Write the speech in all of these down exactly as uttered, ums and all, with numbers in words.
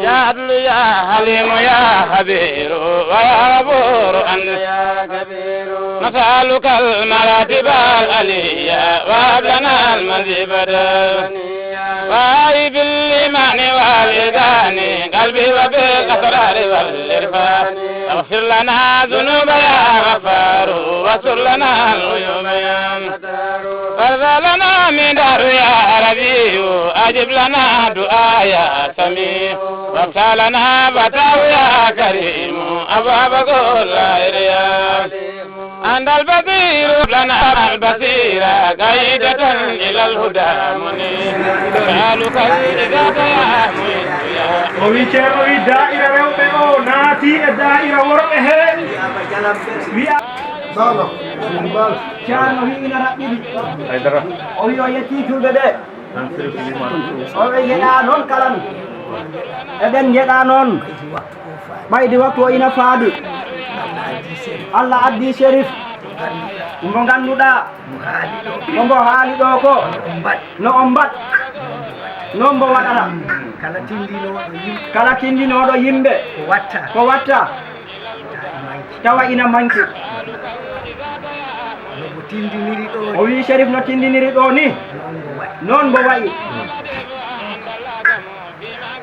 يا عدل يا حليم يا خبير ويا غفور أنت يا كبير. نسألك المراتب العليا وهب لنا المزيد الثاني. وهب بالإيمان والإذعان قلبي وبالأسرار والعرفان. اغفر لنا ذنوب يا غفار واستر لنا العيوب يا ستار. وارض لنا من دار يا ربي أجب لنا دعاء يا سميع. وافتح لنا فتاه يا كريم أبواب كل خير يا عليم. أنت البصير لنا البصير قيدة إلى الهدى منير. نسألك الإجابة يا معين يا O wi ceerno wi daa'ira rewɓe o naati e daa'ira worɓe he. Wi'a. Ceerno wi ina raɓɓiɗi. O wi o yetti julɓe ɓe. O wi yeɗa noon kalan. Eɗen yeɗa noon. Ɓaydi waktu o ina faadi. Allah addi Sherif. Mo ngannduɗaa. Ko mbo haali ɗo ko. No on mbaɗ. Noon mbo waɗata. Kala tindinooɗo yimɓe. Kala tindinooɗo yimɓe. Ko watta. Ko watta. Tawa ina manki. No mbo tindiniri ɗo. O wi Sherif no tindiniri ɗo ni. Noon mbo waɗi. Noon mbo waɗi.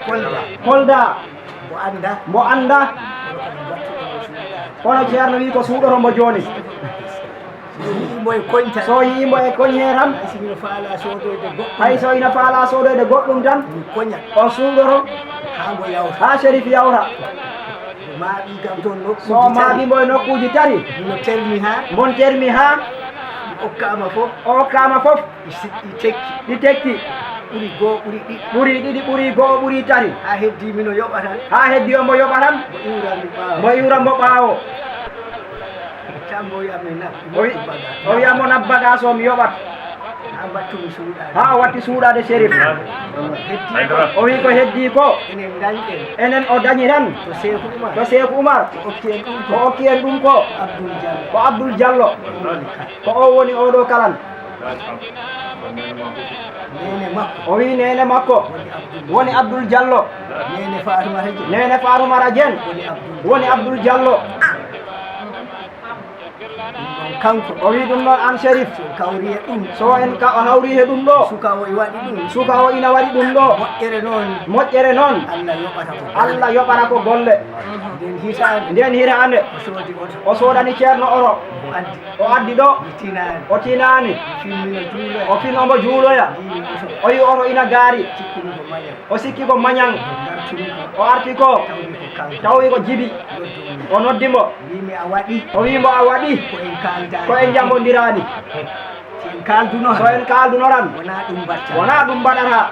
Kolda. Kolda. Mbo annda. Mbo annda. Kono ceerno wi ko suuɗoto mbo jooni. So yii mbo e koñ tan. So yii mbo e koñ he tan. Hay so ina faala soodoyde goɗɗum. Hay so ina faala soodoyde goɗɗum tan. Mi koñat. O suuɗoto. Haa mbo yawta. Haa Sherif yawta. Maaɓi kam toon nokkuuji tati. So maaɓi mbo e nokkuuji tati. Mino termi haa. Mbon termi haa. Mi okkaama fof. O okkaama fof. Ɗi si-, ɗi tekki. Ɗi tekki. Ɓuri goo, ɓuri ɗiɗi. Ɓuri ɗiɗi, ɓuri goo, ɓuri tati. Haa heddi mino yoɓa tan. Haa heddi omo yoɓa tan. Mbo iwra mi ɓaawo. Mbo iwra mbo ɓaawo. Tan mbo wi'a mi nab-, o wi-, o wi'a mo nab bagaas o mi yoɓat. Haa mbattu mi suuɗaade. Haa o watti suuɗaade Sherif. Heddi ko. O wi ko heddi ko. Enen dañɗen. Enen o dañi tan. To Seeku Umar. To Seeku Umar. O okki en ɗum ko. O okki en ɗum ko. Abdul Jallo. Ko Abdul Jallo. Ko o woni oɗo kalan. Neene makko. O wi neene makko. Woni Abdul Jallo. Neene Faatumata Jeen. Neene Faatumata Jeen. Woni Abdul. Woni Abdul Jallo. Ɗum ɗon kanko. O wi ɗum noon an Sherif. So en kawri e ɗum. So en ka-, o hawri e ɗum ɗo. Suka o e waɗi ɗum. Suka o ina waɗi ɗum ɗo. Moƴƴere noon. Moƴƴere noon. Allah yoɓata ko golle. Allah yoɓata ko golle. Nden hitaande. Nden hitaande. O soodi oto. O soodani ceerno oto. O addi. O addi ɗo. Mi tinaani. O tinaani. Mi finni no juuloya. O finno mbo juuloya. Njii mi oto. O yi oto ina gaari. Cikkumi ko mañan. O sikki ko mañan. Ngartumi ko. O arti ko. Tawmi ko kanko. Tawi ko Jibi. Noddumi. O noddi mbo. Mbiimi a waɗi. O wi mbo a waɗi. Ko en kaaldaani. Ko en njambondiraani. Si en kaalduno tan. So en kaalduno tan. Wonaa ɗum mbaɗtaa. Wonaa ɗum mbaɗataa.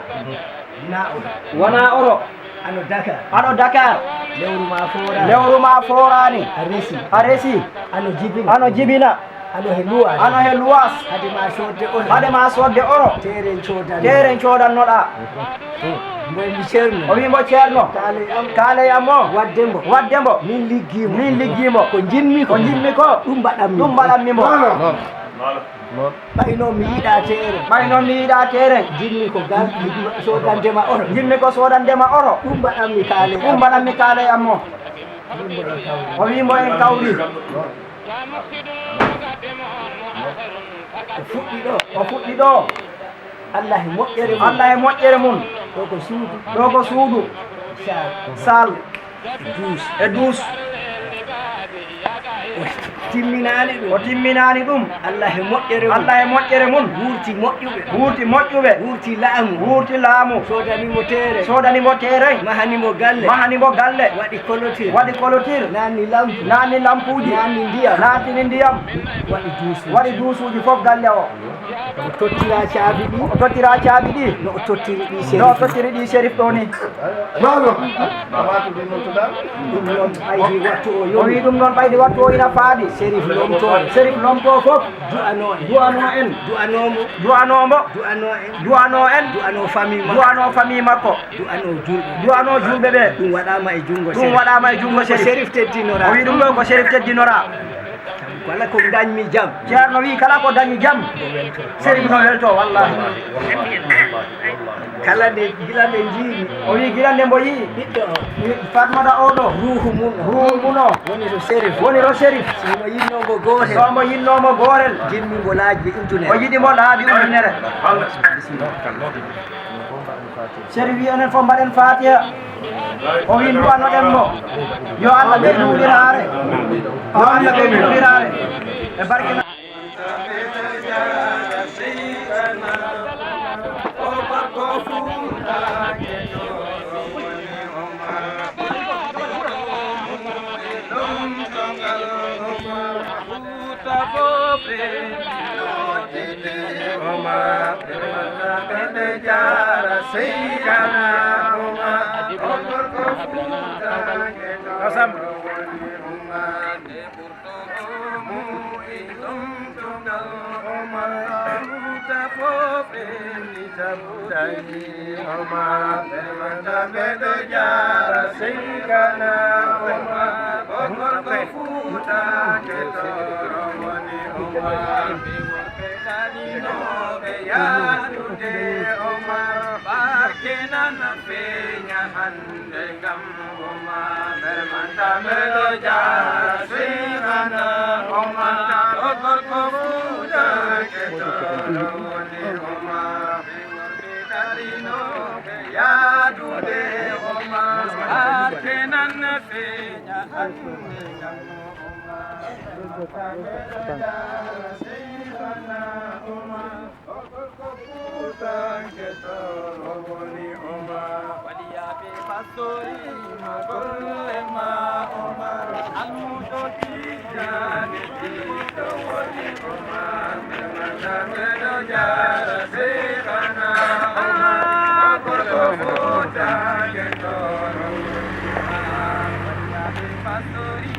Wonaa oto. Wonaa oto. Ano Dakar. Ano Dakar. Lewru ma fooraani. Lewru ma fooraani. A resi. A resi. Ano jibina. Ano jibina. Ano he luwaas. Ano he luwaas. Hade ma soodde oto. Hade ma soodde oto. Teeren coodanno. Teeren coodannoɗaa. Mbo mi ceerno. O wi mbo ceerno. Kaale am. Kaale am mo. Wadde mbo. Wadde mbo. Min liggii mo. Min liggii mo. Ko njimmi ko. Ko njimmi ko. Ɗum mbaɗammi. Ɗum mbaɗammi mbo. Noon. Noon. Noon. Ɓay noon mi yiɗaa teere. Ɓay noon mi yiɗaa teere. Njimmi ko gal, soodande ma oto. Njimmi ko soodande ma oto. Ɗum mbaɗammi kaale. Ɗum mbaɗammi kaale am mo. O wi mbo en kawri. O fuɗɗi ɗo. O fuɗɗi ɗo. Allah e moƴƴere mum. Allah e moƴƴere mum. Ɗo ko suudu. Ɗo ko suudu. Saal. Saal. Duus. E duus. O timminaani ɗum. O timminaani ɗum. Allah e moƴƴere mum. Allah e moƴƴere mum. Wuurti moƴƴuɓe. Wuurti moƴƴuɓe. Wuurti laamu. Wuurti laamu. Soodani mo teere. Soodani mo teere. Mahani mo galle. Mahani mo galle. Waɗi clôture. Waɗi clôture. Naanni lampu. Naanni lampuuji. Naanni ndiyam. Naatini ndiyam. Waɗi duusuuji. Waɗi duusuuji fof galle o. O tottira caabi ɗi. O tottira caabi ɗi. No o tottiri ɗi Sherif. No o tottiri ɗi Sherif ɗo ni. Ɗum noon ɓaydi wattu o yoni. O wi ɗum noon ɓaydi wattu o ina faadi. Sherif lomto. Sherif lomto fof. Du'ano en. Du'ano en. Du'ano mo. Du'ano mo. Du'ano en. Du'ano en. Du'ano famille makko. Du'ano famille makko. Du'ano julɓe. Du'ano julɓe ɓe. Ɗum waɗaama e junngo Sherif. Ɗum waɗaama e junngo Sherif. Ko Sherif teddinora. O wi ɗum ɗo ko Sherif teddinora. Kala ko dañmi jam. Ceerno wi kala ko dañi jam. Sherif no welto, wallahi. Kala nde, gila nde njiimi. O wii gila nde mbo yii. Ɓiɗɗo o. Fatmata o ɗo. Ruuhu mum o. Ruuhu mum o. Woni to Serif. Woni to Serif. So mo yinnoo mo gootel. So mo yinnoo mo gootel. Jiɗmi mo laabi ujunere. O yiɗi mo laabi ujunere. Serif wii enen fof mbaɗen Faatiha. O wii nduwanoɗen mo. Yo Allah ɓeydu wuliraare. Yo Allah ɓeydu wuliraare. E barke Kasam. Barke nan feeña hannde ngam Umar, ɓe manta ɓe ɗo jaara Seykhana Umar, o gorko Fuuta Keto woni Umar, ɓe worɓe darinooɓe yaadude Umar, barke nan feeña hannde ngam Umar, ɓe manta ɓe ɗo jaara Seykhana Umar. Waliyaaɓe pastoriima golle ma Omar, almuudo Tijaani ɓiɗɗo woni Omar, ɓe manta ɓe ɗo jaara Seykhana Omar, gorko Fuuta Keto woni Omar. Waliyaaɓe pastori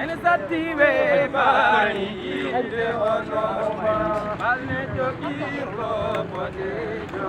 Ene satti we baani yiide ono balne jogiirɗo boɗeejo.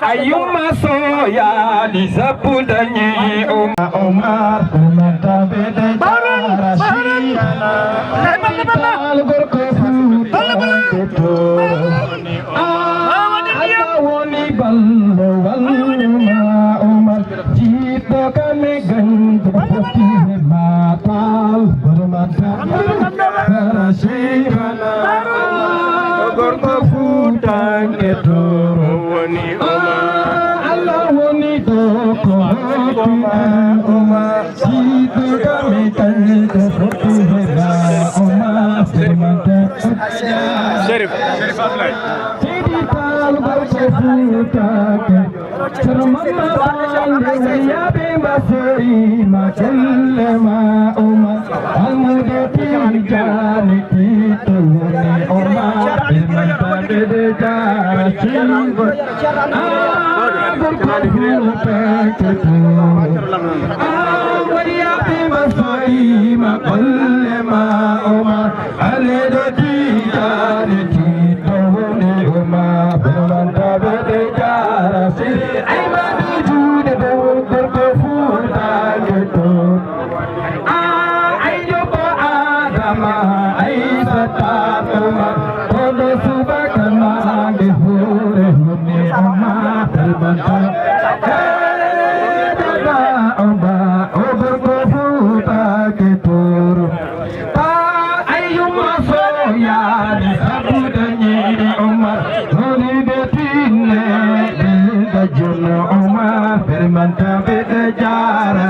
Ayyuma soya ni sabu danyi Umar, Umar, Umar, Umar, Umar, Umar, Umar, Umar, Umar, Umar, Jiɗɗo kame ganndo foti he matal, gormata kara sirana. Gorko fuutanke toro woni Omar. Allah woni ɗo ko hokki en Omar. Jiɗɗo kame ganndo foti he ma Omar, gormata. Sherif, Sherif Abdoulaye. Seydi Tall gorko fuutanke. Ceerno Mamma Baal nde woni yaaɓe mbasoyi ma golle ma Omar. Almuudo Tijaani tiiɗɗo woni Omar. Ɓe manta ɓe de jaara seydi. Ah, gorko fuutanke to. Ah, woni yaaɓe mbasoyi ma golle ma Omar. Aleeɗo Tijaani tiiɗɗo woni Omar, bamanta ɓe de jaara seydi. Ay ma ɗo juuɗe dow gorko fuutanke to. Ah, ay joɓo Adama, Aysata Omar, koɗo subaka naange hoore woni Omar, bamanta. Eh, dada Omar, o gorko fuutanke toro. Ayyuma soyaani sabu dañiiɗi Omar, woni ɓe tinne ɓe dajono Omar, bermanta ɓe de jaara.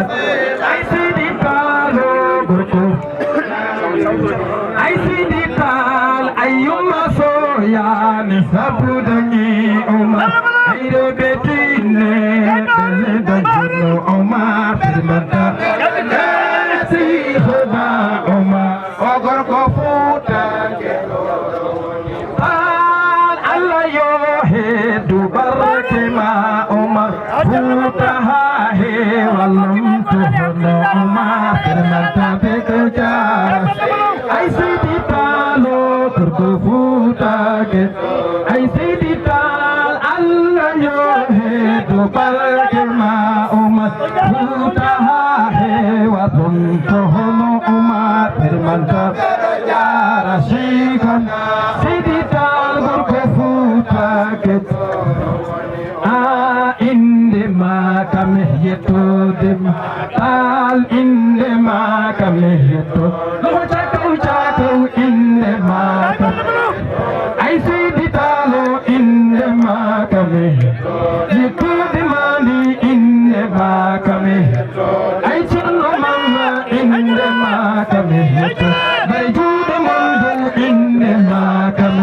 Ay Sidi Taal o gorko. Ay Sidi Taal, ayyuma soyaani sabu dañi Omar, ay rewɓe tinne ɓe dajono Omar, bermanta. Esi hoda Omar. O gorko fuutanke. Taal Allah yo heddu barke ma Omar. Fuuta haa heewa lomto hono Omar. Firmanta be ko jaara. Ay Seydi Taal o gorko fuutanke. Ay Seydi Taal Allah yo heddu barke ma Omar. Fuuta haa heewa ɗum to hono Umar Firmanta. Jaara Seykan Sidi Taal gorko Fuuta Ket. A innde ma kam yettude ma Taal, innde ma kam yetto. Loho cakaw cakaw innde ma kam. Ay Seydi Taal o innde ma kam yettude ma ndi innde ma kam. Ay Ceerno Mamma innde ma kam yetto. Bay juuɗe mon dow innde ma kam.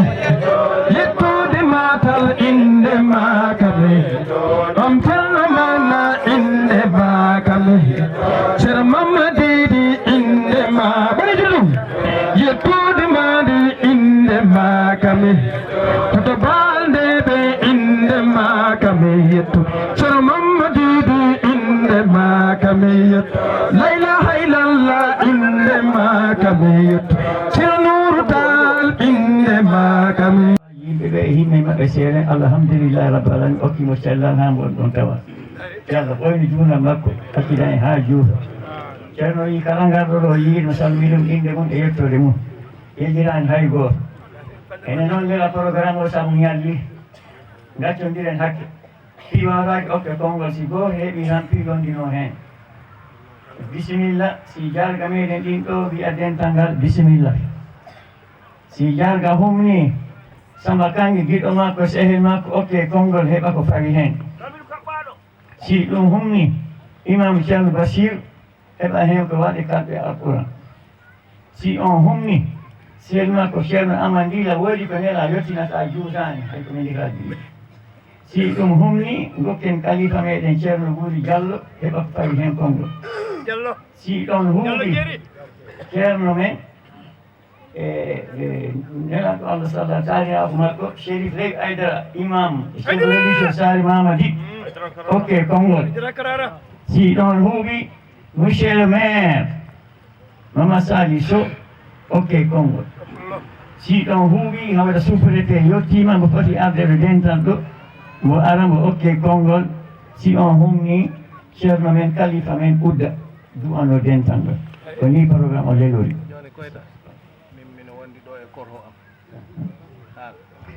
Yettude ma Taal innde ma kam. Ɗon Ceerno Mamma innde ma kam. Ceerno Mamma Diidi innde ma. Bari juuɗe. Yettude ma ndi innde ma kam. Toto Balde ɓe innde ma kam yettu. Ceerno Mamma Diidi innde ma kam yettu. La ilaha illallah innde ma kam yettu. Ceerno Nuuru Taal innde ma kam. Yimɓe ɓe e yimɓe maɓɓe seeɗa, alhamdulillahi rabbil alamin, okki mo cellal haa mo ɗon tawa. Yalla ɓoyni juunal makko, accida en haa juuta. Ceerno yi kala ngarɗo ɗo, yi no salmini ɗum innde mum e yettoode mum. Yejjitaani hay gooto. Ene noon ndeɗa programme o sabu ñalli, ngaccondiren hakke. Piiwaaraaki okke konngol, si gooto heɓi tan piilondinoo heen. Bisimilla, si jaarga meeɗen ɗin ɗo wiya dental ngal, bisimilla. Si jaarga humni, Samba Kangi giɗo makko, sehil makko, okke konngol heɓa ko fawi heen. Si ɗum humni, Imam Ceerno Basiir, heɓa heen ko waɗi kalɓe Alquran. Si on humni, sehil makko Ceerno Amandila woodi ko nela yottinata juutaani, hay ko min ndikaaji. Si ɗum humni, ngokken kalifa meɗen Ceerno Guuri Jallo heɓa fawi heen konngol. Si ɗon huuɓi, Ceerno men, e, e, nelaaɗo Allah salla taariyaaku makko, Chérif Ley Aydara, imam, chef religieux Saare Mamadi, okke konngol. Si ɗon huuɓi, monsieur le maire, Mama Sali Sow, okke konngol. Si ɗon huuɓi, hawra sous-préfet yottiima, mbo foti arde ɗo dental ɗo, mbo ara, mbo okke konngol. Si on humni, ceerno men, kalifa men udda, du'ano dental ɗo. Ko ni programme o lelori. Jooni koyta, min mino wondi ɗo e korho am. Haa.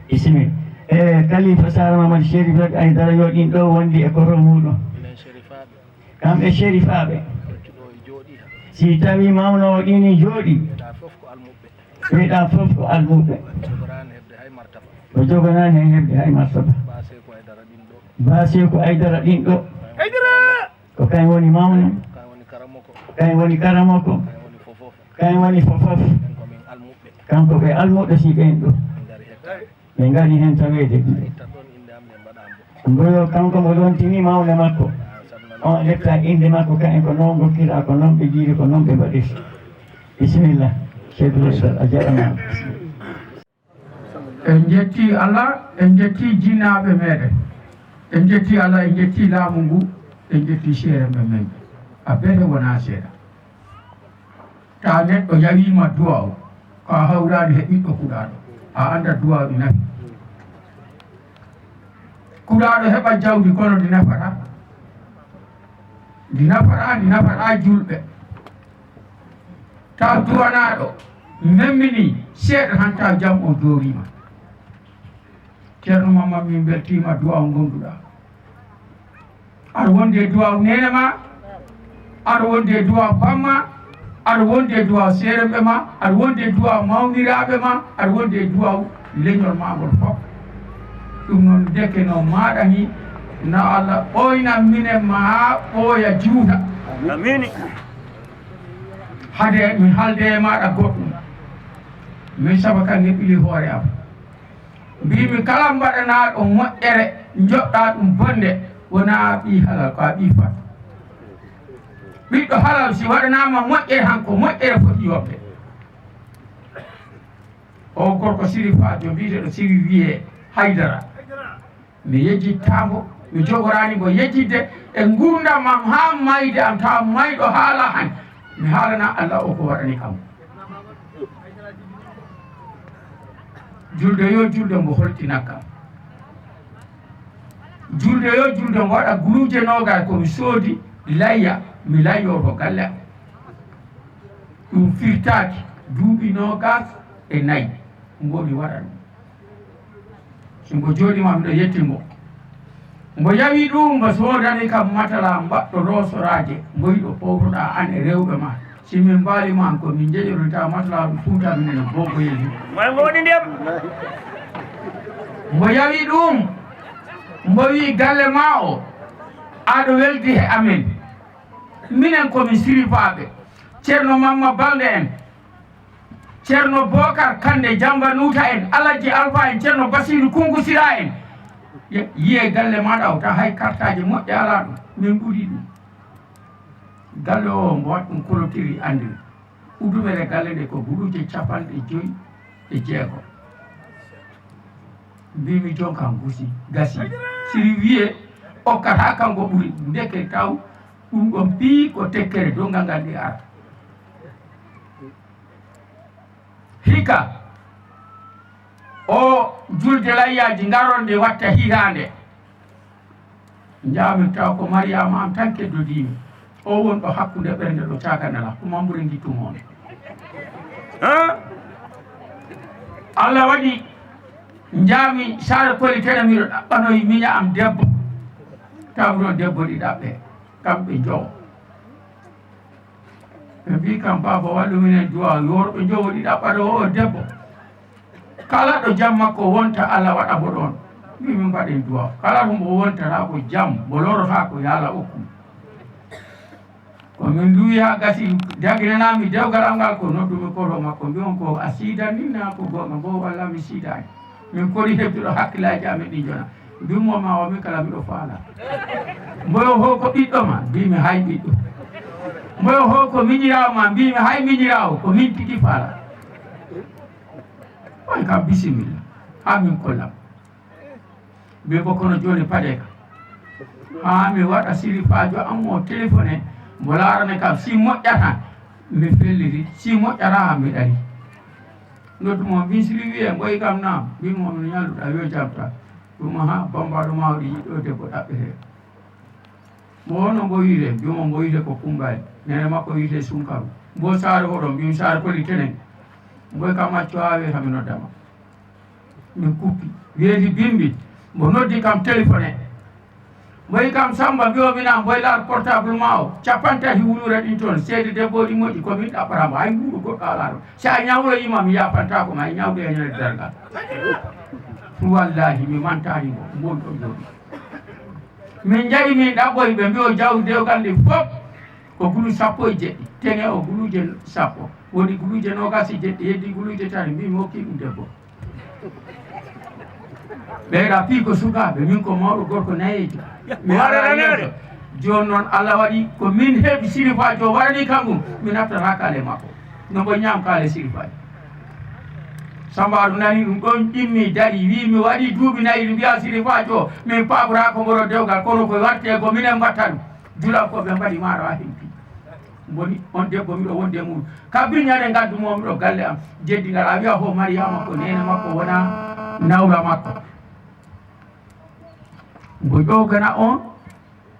Bisimilla. E, kalifa Sara Mamadi Chérif Lek Aydara, yo ɗin ɗo wondi e korho muɗum. Minen Chérifaaɓe. Kamɓe Chérifaaɓe. Jooɗi ɗo e jooɗi. Si tawi mawno o ɗini jooɗi. Ɓeɗa fof ko almuɓɓe. Ɓeɗa fof ko almuɓɓe. Jogoraani heɓde hay martaba. O jogoraani hen heɓde hay martaba. Baase ko Aydara ɗin ɗo. Baase ko Aydara ɗin ɗo. Aydara! Ko kañ woni mawno. Kañ woni karamoko. Kañ woni karamoko. Kañ woni fofof. Kañ woni fofof. Enen ko min almuɓɓe. Kanko ɓe almuɓɓe si ɓen ɗo. Min ngari hettaade. Ɓe ngari heen taweede. Itta ɗoon innde am, ɓe mbaɗa am. Mboyo kanko mo lontini mawne makko. On lepta innde makko, kayen ko noon ngokkira, ko noon ɓe jiiri, ko noon ɓe mbaɗirta. Bisimilla, Cheikhul Islam, a jaaraama. En njetti Allah, en njetti jinnaaɓe meɗen. En njetti Allah, en njetti laamu ngu, en njetti seeremɓe men. A bete wonaa seeɗa. Taa neɗɗo yawiima duwaaw, ko a hawraani he ɓiɗɗo kuɗaaɗo, a annda duwaaw ɗi nafi. Kuɗaaɗo heɓa jawdi kono ndi nafataa. Ndi nafataa, ndi nafataa julɓe. Taa duwanaaɗo memminii seeɗa tan taa jam o jooriima. Ceerno Mamman, min mbeltiima duwaaw ngonduɗaa. Aɗa wondi e duwaaw neene ma, aɗa wondi e duwaaw bamma, aɗa wondi e duwaaw seeremɓe ma, aɗa wondi e duwaaw mawniraaɓe ma, aɗa wondi e duwaaw leñol ma ngol fof. Ɗum noon, ndeke no maaɗa ni, na Allah ɓooyna minen ma ɓooya juuta. Amiin. Hade mi haalde e maaɗa goɗɗum, min saba kan ne ɓili hoore am. Mbimi kala mbaɗanaaɗo moƴƴere, njoɓɗa ɗum bonde, wonaa ɓii halal, ko a ɓii fat. Ɓiɗɗo halal, si waɗanaama moƴƴere, han ko moƴƴere foti yoɓde. O gorko Siri Faajo, biyeteeɗo Siri wiyee Haydara. Mi yejjittaamo, mi jogoraani mo yejjitde e nguurndam am haa mayde am, tawa mayɗo haala han. Mi haalana Allah o ko waɗani kam. Julde yo julde mbo holtinat kam. Julde yo julde mbo waɗa guluuje noogaas ko mi soodi layya, mi layyo to galle am. Ɗum firtaaki duuɓi noogaas e nayi mbo mi waɗa ɗum. So mbo jooɗiima, miɗo yetti mbo. Mbo yawi ɗum, mbo soodani kam matala mbaɗɗo roosoraaje, mbo yiɗo powtoɗaa aan e rewɓe ma. Si min mbaali ma, ko min njeƴorinta matala ɗum fuuta minen e booboyeeji. Moy ngo waɗi ndiyam? Mbo yawi ɗum, mbo wi galle ma o, aɗa weldi he amen. Minen ko min sirifaaɓe. Ceerno Mamma Balde en, Ceerno Bookar Kande Jamba Nuuta en, Alajji Alfa en, Ceerno Basiiru Kungu Sira en. Ye-, yiyee galle maaɗa o, taa hay kartaaji moƴƴi alaa ɗum, min ɓuri ɗum. Galle o, mbo waɗ ɗum kolotiri anndiri. Udumere galle nde ko guluuje capanɗe joy e jeego. Mbimi jonka gusi, gasi. Siri wiyee, okkata kanko ɓuri, ndeke taw ɗum ɗon piyi ko tekkere donngal ngal ɗi ara. Hikka, o julde layyaaji ngaron nde watta hitaande. Njaami taw ko Mariyaama am tan keddodiimi. O won ɗo hakkunde ɓernde ɗo caakanala, ko mambure ngittumo on. Haa? Allah waɗi njaami saare koli tene miɗo ɗaɓɓanoyi miña am debbo. Taw ɗon debbo ɗi ɗaɓɓe, kamɓe njowo. Ɓe mbii kam, "Baaba, wallu minen duwaaw, yo worɓe njowo ɗi ɗaɓɓa ɗo o debbo. Kala ɗo jam makko wonta, Allah waɗa mbo ɗoon." Mbii, "Min mbaɗen duwaaw. Kala to mbo wontata ko jam, mbo lorotaa ko, yo Allah okku mo." Ko min nduwi haa gasi, daginanaa mi dewgal am ngal, ko noddu mi korho makko, mbii on, "Ko a siidan nin naa ko goonga?" Mbo, "Wallaa mi siidaani. Min kori heɓtuɗo hakkillaaji amen ɗin jona." Mbimo ma o min kala miɗo faala. Mboyo ho ko ɓiɗɗo ma? Mbimi hay ɓiɗɗo. Mboyo ho ko miñiraawo ma? Mbimi hay miñiraawo, ko min tigi faala. On kam bisimilla, haa min kollam. Mbi ko kono jooni paɗe ka. Haa mi waɗa sirifaajo am o téléphone, mbo laarane kam si moƴƴata, mi felliti, si moƴƴata mi ɗari. Noddu mo, mbin sirifiye, mboyi kam na? Mbin mo, no ñalluɗa? Wiyo jam tan. Ɗum ha bambaɗo ma waɗi yiɗɗo debbo ɗaɓɓete. Mo wonno mbo wiyte? Mbin mo, mbo wiyte ko Kumbaali. Nene makko wiyte Sunkaru. Mbo saare hoɗon? Mbin saare koli tenen. Mboy kam accu ha weeta mi noddama. Min kuppi. Weeti bimbi. Mbo noddi kam téléphone. Mboy kam Samba, mbiyo mina, mboy laar portable ma o. Capantati wulure ɗin toon. Seedi debbo ɗi moƴƴi, ko min ɗaɓɓata mbo. Hay mbuuɗu goɗɗo alaa ɗo. Si a ñawloyima, mi yaafantako ma. E ñawde e ñande dargal. Wallahi, mi mantani mbo. Mbon ɗo jooɗi. Min njahi min ɗaɓɓoyi ɓe mbiyo jawdi dewgal ndi fof ko gulu sappo e jeɗɗi. Tene o guluje sappo. Woni guluje noogas e jeɗɗi, heddi guluje tati. Mbi mi hokki ɗum debbo. Ɓeyɗa fii ko sukaaɓe, min ko mawɗo gorko nayeejo. Mi Waɗa ara raneede. Yeeso. Jooni noon Allah waɗi ko min heɓi sirifaajo waɗani kam ɗum. Mi naftata kaale makko. No mbo ñaam kaale sirifaajo. Sambaaru nani ɗum ɗon, ɗimmi, dari, wi mi waɗi duuɓi nayi, ɗum mbiya sirifaajo, min paabora ko mboɗo dewgal, kono ko watte ko minen mbatta ɗum. Julankooɓe mbaɗi maaro ha himpi. Mboni on debbo miɗo wonde e mum. Kabbi ñande ngaddu mo miɗo galle am. Jeddi ngal a wiya ho Mariyama ko nene makko wona nawla makko. Mbo ƴoogana on,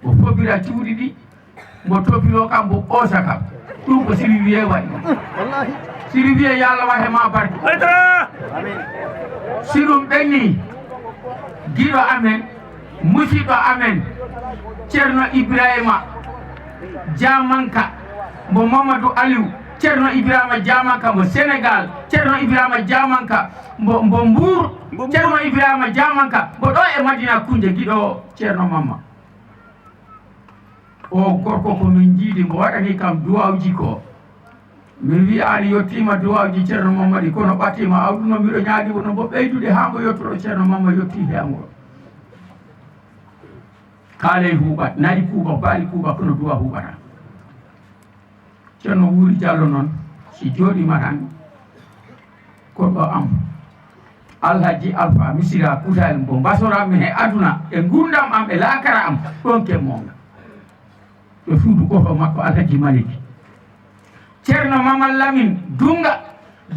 o fobira cuuɗi ɗi, mbo topiro kam, mbo ɓoosa kam. Ɗum ko siri wiye waɗi. Siri wiye yo Allah waɗe ma barke. Si ɗum ɓenni, giɗo amen, musiɗɗo amen, Ceerno Ibrahima Jamanka, mbo Mamadou Aliou, Ceerno Ibrahima Jamanka, mbo Sénégal, Ceerno Ibrahima Jamanka, mbo, mbo Mbuur, Ceerno Ibrahima Jamanka, mbo ɗo e Madina Kunje, giɗo Ceerno Mamma. O gorko ko min jiidi, mbo waɗani kam duwawji ko. Mi wiyaani yottiima duwawji Ceerno Mamadi, kono ɓattiima awduno, miɗo ñaagi wono mbo ɓeydude haa mbo yottoɗo Ceerno Mamma yotti he am o. Kaaley huuɓat, nayi kuuɓa, baali kuuɓa, kono duwa huuɓata. Ceerno Wuuri Jallo noon, si jooɗiima tan, ko ɗo am. Alhaji Alfa Misira Kutayel mbo mbasorammi he aduna e nguurndam am e laakara am, ɗon ke mownga. Ɗo suudu goto makko Alhaji Maliki. Ceerno Mamal Lamin Dunga,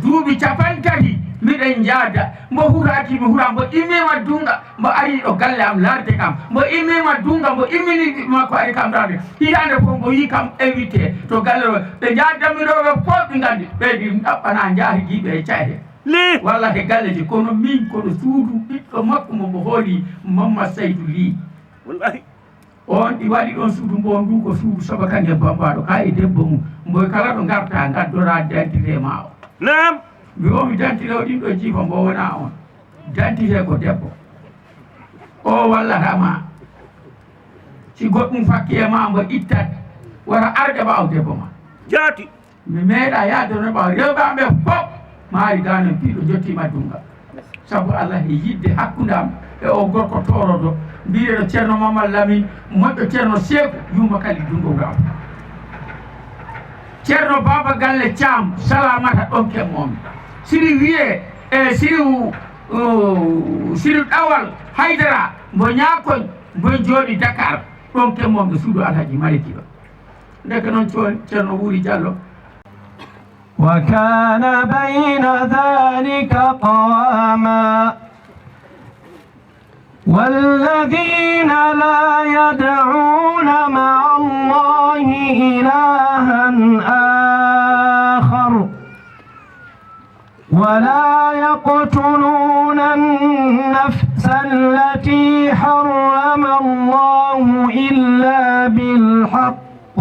duuɓi capantati miɗen njaada. Mbo huraaki mi hura, mbo immiima Dunga, mbo ari ɗo galle am laarde kam. Mbo immiima Dunga, mbo immini ɓiɓɓe makko ari kam laarde. Hitaande fof mbo yi kam invité to galle ɗo. Ɓe njaaddanmi ɗo ɓe fof ɓe nganndi. Ɓeydi ɗaɓɓana njaati jiiɓe e cayhe. Ni. Walla he galleji, kono min kono suudu ɓiɗɗo makko mo mbo hooli Mamma Saydu Li. Wallahi. On ɗi waɗi ɗon suudu mbo ndu ko suudu Saba Kange Bambaɗo ka e debbo mum. Mbo kala ɗo ngarta ngaddora dentité ma o. Naam. Mi o mi dentité o ɗin ɗo jiifa mbo wona on. Dentité ko debbo. O wallata ma. Si goɗɗum fakki e ma mbo ittat. Wata arde ɓaawo debbo ma. Jaati. Mi meeɗa yaade no ɓaawo rewɓe am ɓe fof maari gaanen piiɗo jottiima Dunga. Sabu Allah e yiɗde hakkunde am e o gorko toorodo. Mbiyeɗo Ceerno Mamad Lamin, moƴƴo Ceerno Seeku, yumma kadi Dunga wuro am. Ceerno Baaba Galle Caam, Salamata ɗon kemmomi. Siri wiye, e siri, uh, siri ɗawal Haydara, mbo ñaakoñ, mbo jooɗi Dakar, ɗon kemmomi suudu Alhaji Maliki ɗo. Ndeke noon Ceerno Wuuri Jallo. وكان بين ذلك قواما. والذين لا يدعون مع الله إلها آخر ولا يقتلون النفس التي حرم الله إلا بالحق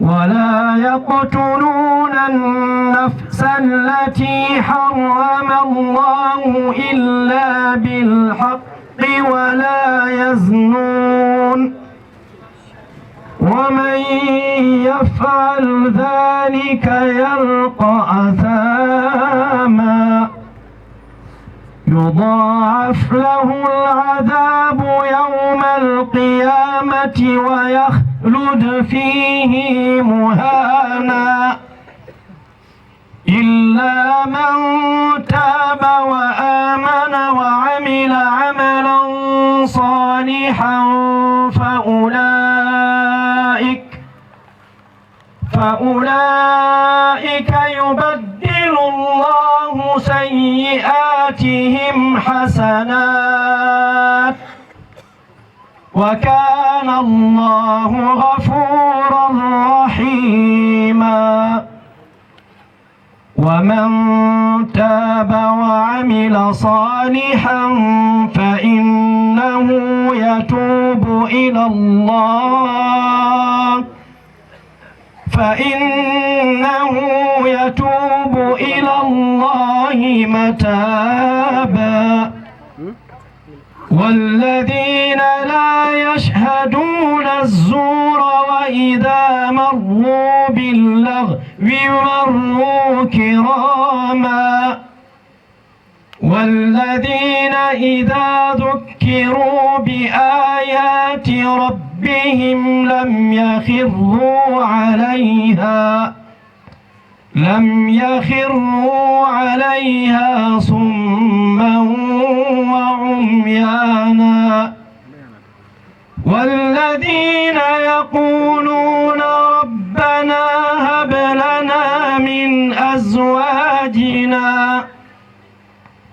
ولا يقتلون النفس التي حرم الله إلا بالحق ولا يزنون ومن يفعل ذلك يلق أثاما يضاعف له العذاب يوم القيامة ويخلد فيه مهانا. إلا من تاب وآمن وعمل عملا صالحا فأولئك فأولئك يبدل الله سيئاتهم حسنات وكان الله غفورا رحيما. ومن تاب وعمل صالحا فإنه يتوب إلى الله فإنه يتوب إلى الله متابا. والذين لا يشهدون الزور وإذا مروا باللغو مروا كراما. والذين إذا ذكروا بآيات ربهم لم يخروا عليها لم يخروا عليها صما وعميانا. والذين يقولون ربنا هب لنا من أزواجنا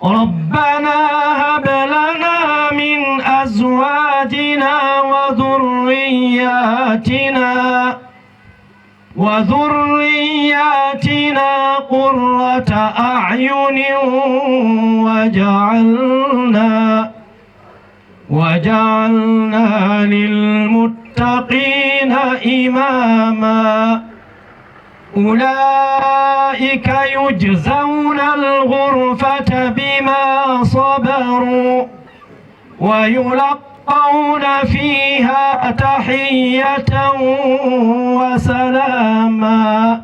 ربنا هب لنا من أزواجنا وذرياتنا وذرياتنا قرة أعين واجعلنا واجعلنا للمتقين إماما. أولئك يجزون الغرفة بما صبروا ويلقون فيها تحية وسلاما.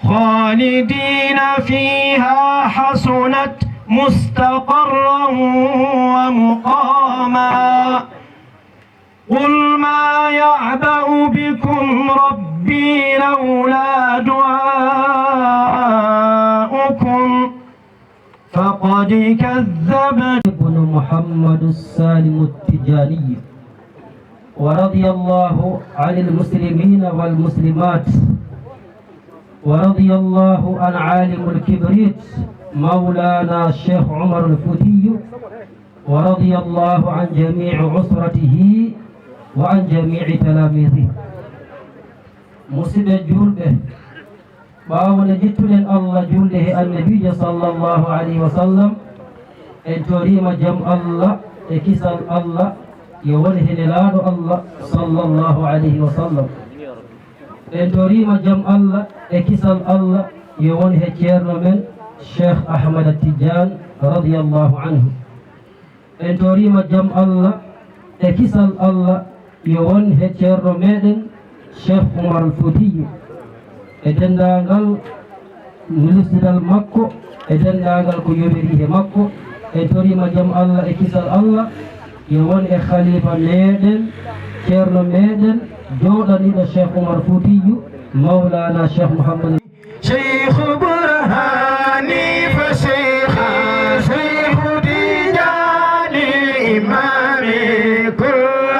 خالدين فيها حسنت مستقرا ومقاما. قل ما يعبأ بكم ربي لولا دعاؤكم فقد كذبتم. بن محمد السالم التجاني ورضي الله عن المسلمين والمسلمات ورضي الله عن عالم الكبريت مولانا الشيخ عمر الفوتي ورضي الله عن جميع أسرته وعن جميع تلاميذه. Musidɓe juulɓe, ɓaawo nde njettuɗen Allah, juulde he Annabiijo sallallahu alayhi wa sallam, en toriima jam Allah e kisal Allah yo won he Nelaaɗo Allah sallallahu alayhi wa sallam. En toriima jam Allah e kisal Allah yo won he Ceerno men Cheikh Ahmada Tidiane radiyallahu anhu. En toriima jam Allah e kisal Allah yo won he Ceerno meɗen Cheikh Oumar Foutiyou e denndaangal ministidal makko e denndaangal ko yowiri he makko. En toriima jam Allah e kisal Allah yo won e khalifa meɗen, Ceerno meɗen, jooɗaniiɗo Cheikh Oumar Foutiyou, Mawlana Cheikh Mouhammad. شيخ برهاني فشيخي شيخ تيجاني إمامي كل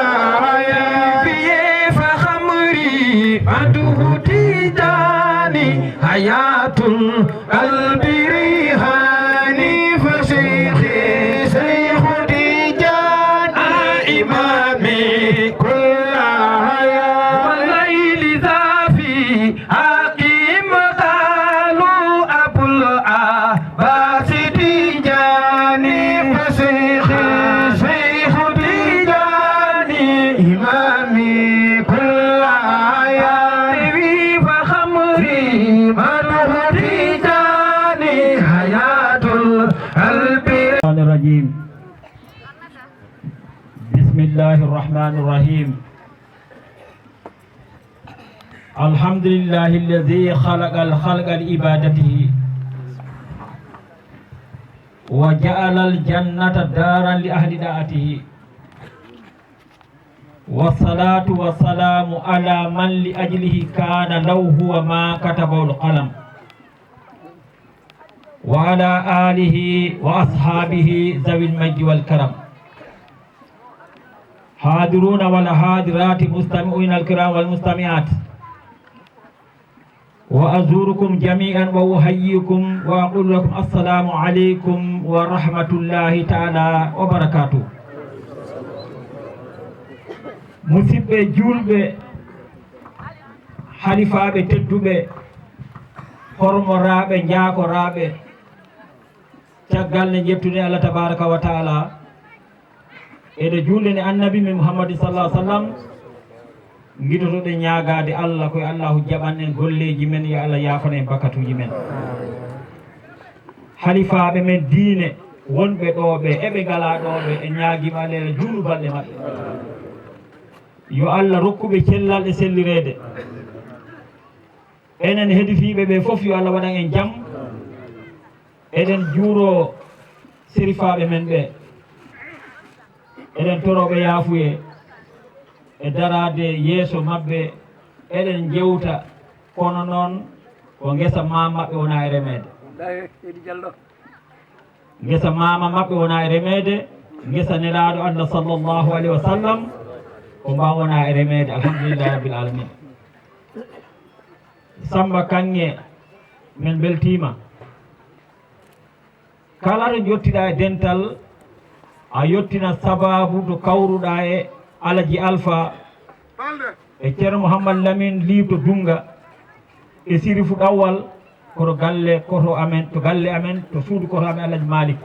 حياتي فخمري مدح تيجاني حياة قلبي ريحاني فشيخي شيخ تيجاني إمامي كل حياتي والليل زافي أقيم قالوا أبو العباس تيجاني فشيخي شيخ تيجاني إمامي كل حياتي فخمري مدح تيجاني حياة القلب. الشيطان الرجيم. بسم الله الرحمن الرحيم. الحمد لله الذي خلق الخلق لعبادته وجعل الجنة دارا لأهل طاعته. والصلاة والسلام على من لأجله كان اللوح وما كتبه القلم. وعلى آله وأصحابه ذوي المجد والكرم. حاضرون والحاضرات، مستمعين الكرام والمستمعات، وأزوركم جميعا وأحييكم وأقول لكم السلام عليكم ورحمة الله تعالى وبركاته. Musidɓe juulɓe, halifaaɓe tedduɓe, hormoraaɓe, njaakoraaɓe, caggal nde njettude Allah tabaraka wa taala, eɗe juulde nde annabi men Muhammadin sallallahu alaihi wasallam, ngidotoɗen ñaagaade Allah, ko e Allahu jaɓan en golleeji men, yo Allah yaafan en bakkatuuji men. Halifaaɓe men diine wonɓe ɗoo ɓe, eɓe ngalaa ɗoo ɓe, e ñaagiima Allah juulu balɗe maɓɓe. Yo Allah rokkuɓe cellal e sellireede. Enen heditiiɓe ɓe fof, yo Allah waɗan en jam. Eɗen juuroo serifaaɓe men ɓe. Eɗen torooɓe yaafuye e daraade yeeso maɓɓe. Eɗen njewta, kono noon ko ngesa maam maɓɓe wona e remeede. Ngesa maama maɓɓe wona e remeede, ngesa Nelaaɗo Allah sallallahu alaihi wasallam ko mba wona e remeede. Alhamdulillahi rabbil alamin. Samba Kaŋŋe, men mbeltiima. Kala to njottiɗaa e dental, a yottina sabaabu to kawruɗaa e Alaji Alfa e Ceerno Mouhammad Lamin Liiɓto Dunnga e Sirifu Ɗawwal, koto galle koto amen, to galle amen, to suudu koto amen Alaji Maalik.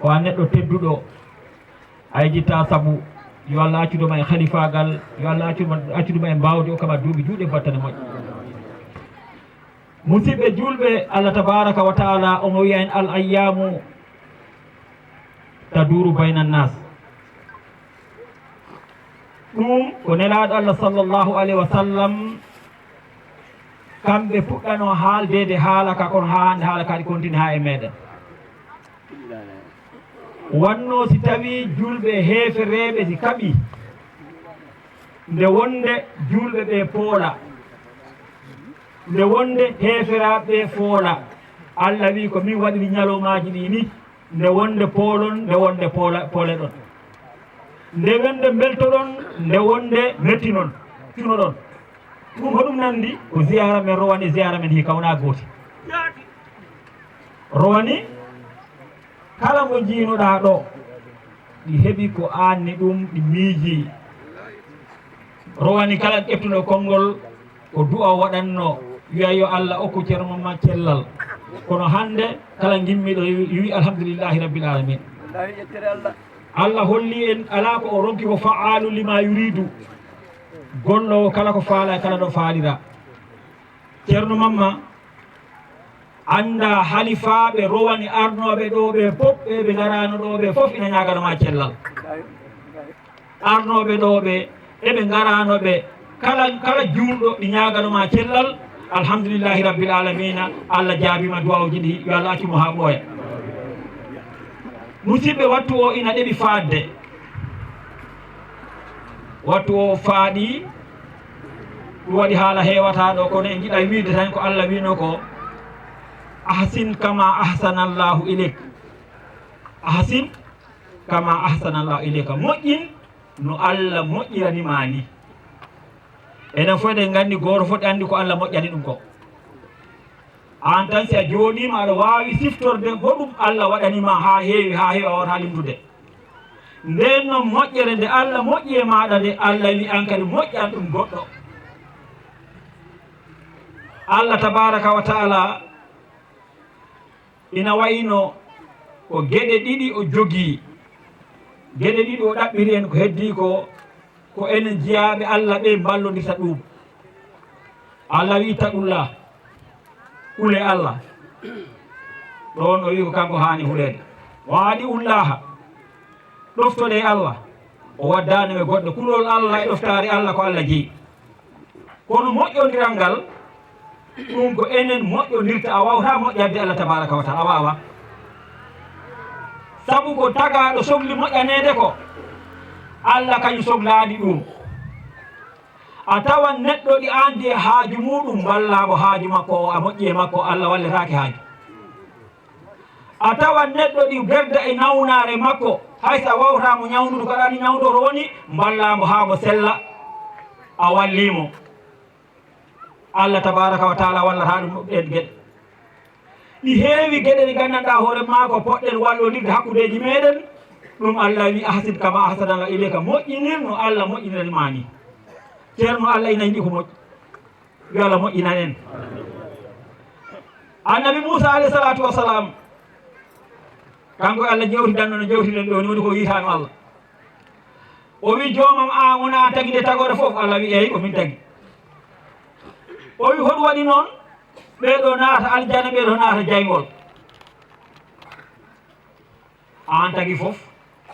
Ko a neɗɗo tedduɗo, a yejjittaa sabu. Yo Allah accudu ma e halifaagal, yo Allah accudu ma, accudu ma e mbaawdi, okka ma duuɓi juuɗe battane moƴƴe. Musidɓe juulɓe, Allah tabaraka wa taala omo wiya en: "Al ayyamu taduru bayna nas." Ɗum ko Nelaaɗo Allah sallallahu alaihi wa sallam, kamɓe puɗɗano haaldeede haala ka, kono haa hannde haala ka ɗi continue haa e meɗen. Wanno si tawi juulɓe heefereeɓe si kaɓi, nde wonde juulɓe ɓe poola, nde wonde heeferaaɓe ɓe poola, Allah wi ko min waɗiri ñalawmaaji ɗi ni, nde wonde poolon, nde wonde poola, pooleɗon. Nde wonde mbeltoɗon, nde wonde mettinon, cunoɗon. Ɗum hoɗum nandi? Ko ziyaara men rowani, ziyaara men hikka wona gooti. Rowani kala mo njiinoɗaa ɗo, ɗi heɓi ko aanni ɗum, ɗi miiji. Rowani kala ƴeftuɗo konngol, ko du'a waɗanno, wiya yo Allah okku Ceerno Mamma cellal. Kono hannde kala ngimmiɗo wi, wi alhamdulillahi rabbil alamin. Allah holli en alaa ko o ronki, ko fa'aalu lima yuridu. Golloowo kala ko faala e kala ɗo faalira. Ceerno Mamma, annda halifaaɓe rowani arnooɓe ɗo ɓe fof, ɓe ɓe ngaraano ɗo ɓe fof ina ñaagano ma cellal. Arnooɓe ɗo ɓe, eɓe ngaraano ɓe, kala, kala juulɗo ɗi ñaagano ma cellal, alhamdulillahi rabbil alamina, Allah jaabima duwawuji ɗi, yo Allah accu mo haa ɓooya. Musidɓe, wattu o ina ɗeɓi faadde. Wattu o faaɗi, ɗum waɗi haala heewata ɗo, kono en njiɗa wiide tan ko Allah wino ko: "Ahsin kama ahsanallahu ilayk." "Ahsin kama ahsanallahu ilayka." Moƴƴin no Allah moƴƴirani ma ni. Enen fof eɗen nganndi gooto fof anndi ko Allah moƴƴani ɗum ko. Aan tan, si a jooɗiima, aɗa waawi siftorde hoɗum Allah waɗani ma haa heewi, haa heewi, a wawata limtude. Ndeen noon moƴƴere nde Allah moƴƴi e maaɗa nde, Allah wi aan kadi moƴƴan ɗum goɗɗo. Allah tabaaraka wa taala ina wayno ko geɗe ɗiɗi o jogii. Geɗe ɗiɗi o ɗaɓɓiri en, ko heddii ko, ko enen jiyaaɓe Allah ɓe mballondirta ɗum. Allah wi: "Ittaqullah, hule Allah." Ɗoon o wi ko kanko haani huleede. "Wa adiullaha, ɗoftoɗe Allah." O waddaani e goɗɗe. Kulol Allah e ɗoftaare Allah ko Allah jeyi. Kono moƴƴondiral ngal, ɗum ko enen moƴƴondirta. A waawata moƴƴande Allah tabaaraka wa taala, a waawaa. Sabu ko tagaaɗo sokli moƴƴaneede ko, Alla kañum soklaani ɗum. A tawan neɗɗo ɗi aandi e haaju muuɗum, mballaa mo haaju makko o, a moƴƴi e makko, Alla walletaake haaju. A tawan neɗɗo ɗi berda e nawnaare makko, hay so a wawtaa mo ñawndude, ko aɗa anndi ñawndoro woni, mballaa mo haa mo sella, a wallii mo. Alla tabaaraka wa taala wallataa ɗum ɗeen geɗe. Ɗi heewi geɗe ɗe nganndanɗaa hoore maa ko poɗɗen wallodirde hakkundeeji meeɗen. Ɗum Alla wi: "Ahsin kama ahsana Allahu ilayka." Moƴƴinir no Alla moƴƴinani maa ni. Ceerno, Alla ina yiɗi ko moƴƴi. Yo Alla moƴƴinan en. Annabi Muusa alayhi salaatu wa salaam, kanko e Alla jewtidanno no jewtiɗen ɗo ni, woni ko yiitaano Alla. O wi: "Joomam, aan wona tagi nde tagoore fof?" Alla wi: "Eey, ko min tagi." O wi: "Hoɗum waɗi noon? Ɓee ɗoo naata aljanna, ɓee ɗoo naata jayngol. Aan tagi fof,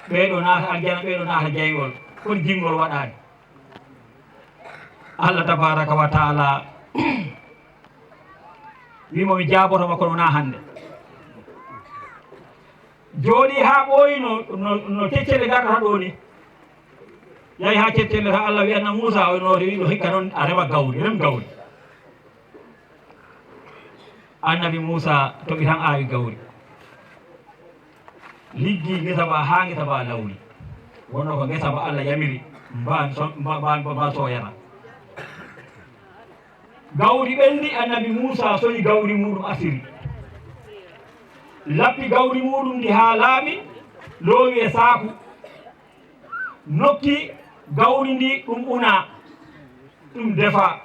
ɓee ɗoo naata aljanna, ɓee ɗoo naata jayngol. Kono jingol waɗaani." Alla tabaaraka wa taala wi mo mi jaaboto ma, kono wonaa hannde. Jooɗi haa ɓooyi no, no, no ceccelle ngartata ɗo ni. Yahi haa ceccelle tan, Alla wi annabi Muusa, o no wi ɗo hikka noon a rema gawri, rem gawri. Annabi Muusa toɓi tan aawi gawri. Liggi ngesa ba haa ngesa ba lawli. Wonno ko ngesa ba Alla yamiri, mbaan so-, mba-, mbaan, mbaan sooyata. Gawri ɓenndi, annabi Muusa soñi gawri muuɗum asiri. Lappi gawri muuɗum ndi haa laaɓi, loowi e saaku. Nokki gawri ndi ɗum una, ɗum defa.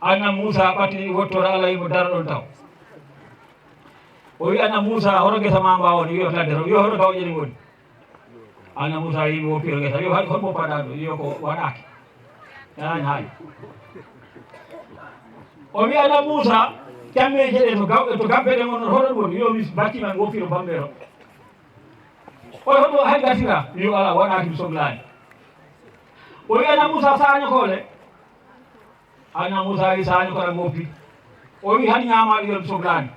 Annabi Muusa ɓatti wottoore, Alla wi mo dara ɗon taw. O wi annabi Muusa, hoto ngesa ma mba woni? Wi o ladde to. Wi hoto gawƴe ɗin ngoni? Annabi Muusa wi mo woppiro ngesa. Wi hol-, hol mo paɗa ɗo? Wi ko waɗaaki. Yaani haali. O wi annabi Muusa, cammeeje ɗe to gaw-, to gabbe ɗe ngon, hoto ɗum woni? Wi o mi batti man woppiro bammbero. O hoto hay gatira? Wi o ala, waɗaaki, mi soklaani. O wi annabi Muusa, saaño koole. Annabi Muusa wi saaño koole moppi. O wi hade ñaamaaɗo yo mi soklaani.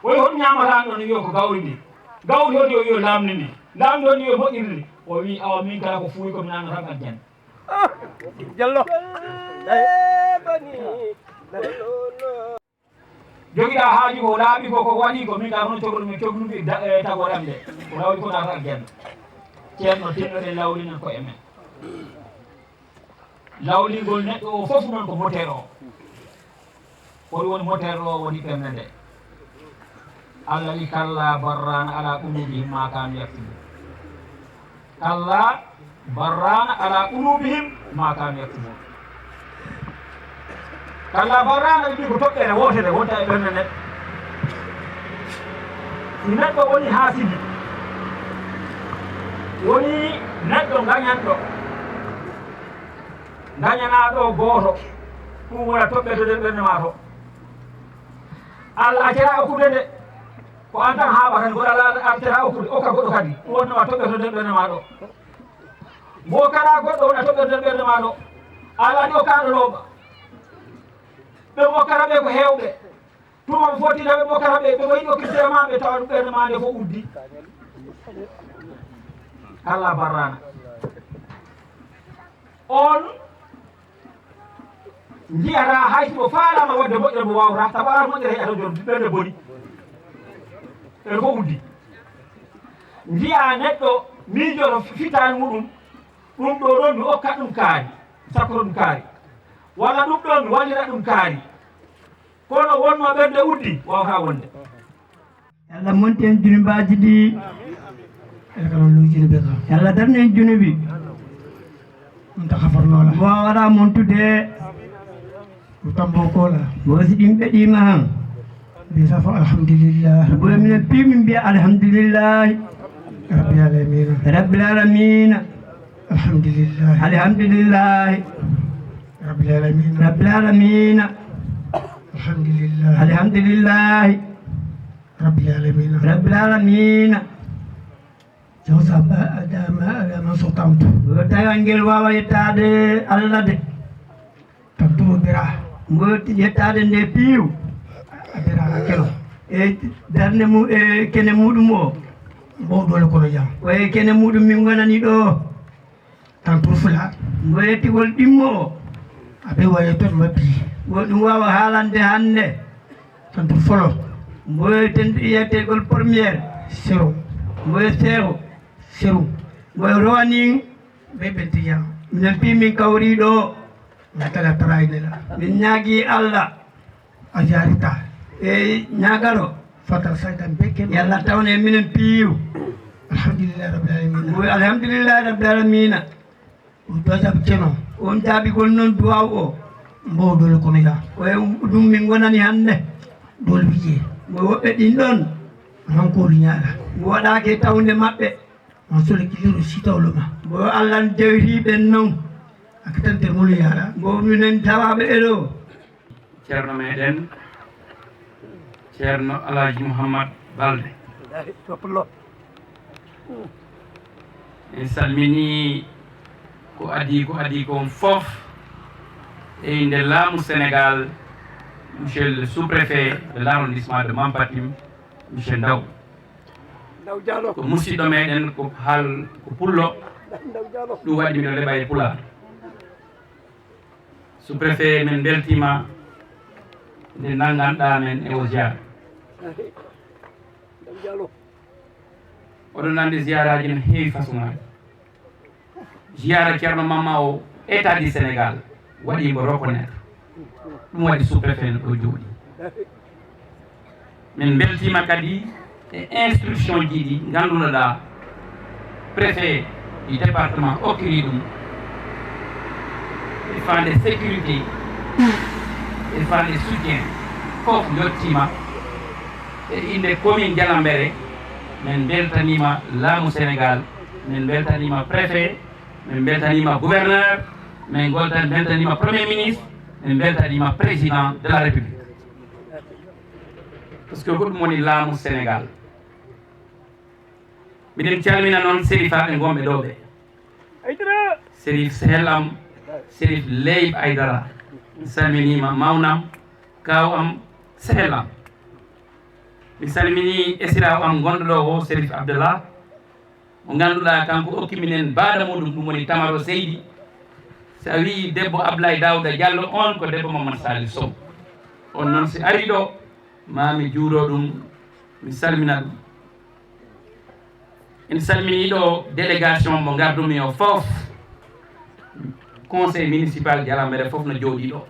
O wi hoto ñaamataa ɗon? Wi o ko gawri ndi. Gawri hoto? Wi o laamni ndi. Laamni hoto? Wi o moƴƴiri ndi. O wi awa min kala ko fuuyi ko mi naanata aljanna. Jallo. Jogiɗaa haaju ko laaɓi ko, ko waɗi ko min ka hono cogluɗo min cogluɗi da-, e tagoore am nde. Ko lawli ko naata aljanna. Ceerno, tinnoɗen lawlinen ko e men. Lawlingol neɗɗo o fof noon ko moteur o. Ko ɗum woni moteur o, woni ɓernde nde. Allah wi: "Kalla barrana ala qulubihim ma kanu yaksibun." Kalla barrana ala qulubihim ma kanu yaksibun. Kalla barrana, ɓe mbi ko toɓɓere wootere wonta e ɓernde nde. Si neɗɗo woni haasidi, woni neɗɗo ngañanɗo, ngañanaaɗo gooto, ɗum wona toɓɓere to nder ɓernde maa to. Allah accata okkude nde, ko aan tan haaɓa tan, kono Allah accata okkude, okka goɗɗo kadi, ɗum wonnoo toɓɓere to nder ɓernde maa ɗo. Mo okkataa goɗɗo wona toɓɓere nder ɓernde maa ɗo. Allah ni okkaaɗo looɓa. Ɓe mo okkata ɓe ko heewɓe. Tuma mo foti tawi mo kala ɓe, ɓe wayi ɗo kiddere ma, ɓe tawa ɗum ɓernde ma nde fof uddi. Kalla barrana. On njiyata hay si mo faalama wadde moƴƴere mo wawata, tawa ala moƴƴere heƴata jom, ɓernde boni. Ɓernde fof uddi. Njiya neɗɗo miijoto fitaani muɗum, ɗum ɗo ɗon mi okka ɗum kaari, sakkoto ɗum kaari. Walla ɗum ɗo mi wallira ɗum kaari. Kono wonno ɓernde uddi, wawata wonde. Yalla monti en junubaaji ɗi. Yalla darni en junubi. Mo waɗa montude. Mo si ɗin ɓeɗima han. Mboy minen piimi mbiya alhamdulillahi. Rabbil alamina. Alhamdulillahi. Rabbil alamina. Alhamdulillahi. Rabbil alamina. Rabbil alamina. Jawsa ba adama adama sotamtu. Tawi angel wawa yettade Allah de. Tantu bira. Ngo yettade nde piiw. Abira kelo. E darnde mu e kene muɗum o. Mbow doole kono jam. Ko e kene muɗum min ngonani ɗo. Tan pour fula. Mbo yettigol ɗimmo o. Abe waye ton mabbi. Ngo ɗum wawa haalande hannde. Tan pour folo. Mbo yettegol première. Sero. Mbo seero. Sero. Mbo rowani. Be ɓen tijam. Minen pi min kawri ɗo. Ngatala tarayne la. Min ñaagi Allah. A jaarita. E ñaagaro. Fata saytan be ken. Yalla tawne minen piyu. Alhamdulillahi rabbil alamin. Mo alhamdulillahi rabbil alamin. O dojab ceno. On jaabigol noon duwaw o. Mbo dole kono ya. Ko e ɗum min ngonani hannde. Dole wiye. Mo woɓɓe ɗin ɗon. Hanko ñaala. Mo waɗaake tawnde maɓɓe. On sole kiliro sitawlo ma. Mo Allah jawri ɓen noon. Ak tan te mulu yara. Mo minen tawaɓe e ɗo. Ceerno meɗen, Ceerno Alhaji Mouhammad Balde. En salmini ko adii, ko adii kon fof e innde laamu Sénégal, monsieur le sous-préfet de l'arrondissement de Mampatim, monsieur Ndaw. Ko musiɗɗo meɗen, ko haal, ko pullo, ɗum waɗi miɗo leɓa e pulaar. Sous-préfet, min mbeltiima nde nannganɗaa men e o ziyaara. Oɗon anndi ziyaaraaji no heewi façon ŋaaji. Ziyaara Ceerno Mamma o, État du Sénégal waɗi mbo reconnaître. Ɗum waɗi sous-préfet no ɗo jooɗi. Min mbeltiima kadi e instruction ji ɗi nganndunoɗaa préfet du département okkiri ɗum e faande sécurité e faande soutien, fof yettiima e innde commune Jalambere. Min mbeltaniima laamu Sénégal, min mbeltaniima préfet, min mbeltaniima gouverneur, min golta-, mbeltaniima premier ministre, min mbeltaniima président de la République. Parce que ko ɗum woni laamu Sénégal. Miɗen calmina noon serifaaɓe ngonɓe ɗo ɓe. Serif sehel am, Serif Leyb Aydara. Mi salminiima mawnam, kaaw am, sehel am. Mi salmini esiraawo am gonɗo ɗo o, Serif Abdallah. Mo ngannduɗaa kanko okki minen baada muɗum, ɗum woni Tamaro Seydi. So a wii debbo Ablaye Daouda Diallo, on ko debbo Mamadou Salif Sow. On noon si ari ɗo, ma mi juuro ɗum, mi salmina ɗum. En salmini ɗo délégation mo ngardumi o fof, conseil municipal Jalambere fof no jooɗi ɗo.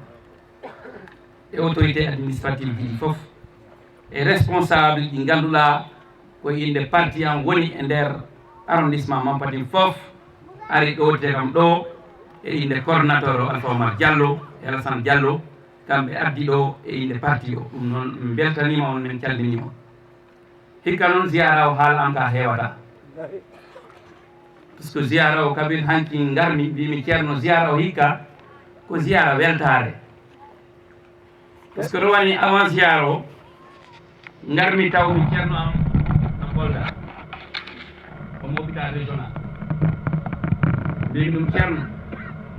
E autorité administrative ji ɗi fof, e responsable ɗi ngannduɗaa ko innde parti am woni e nder arrondissement Mampatim fof, ari ɗowtide kam ɗo e innde coordonnateur o Alpha Omar Diallo e Alassane Diallo, kamɓe addi ɗo e innde parti o. Ɗum noon, min mbeltaniima on, min calminiima on. Hikka noon, ziyaara o haala am ka heewata. Parce que ziyaara o, kabir hanki ngarmi, mbimi, Ceerno, ziyaara o hikka ko ziyaara weltaare. Parce que ɗo woni avant ziyaara o, ngarmi tawmi ceerno am no Kolda, omo hôpital régional. Mbimi ɗum, Ceerno,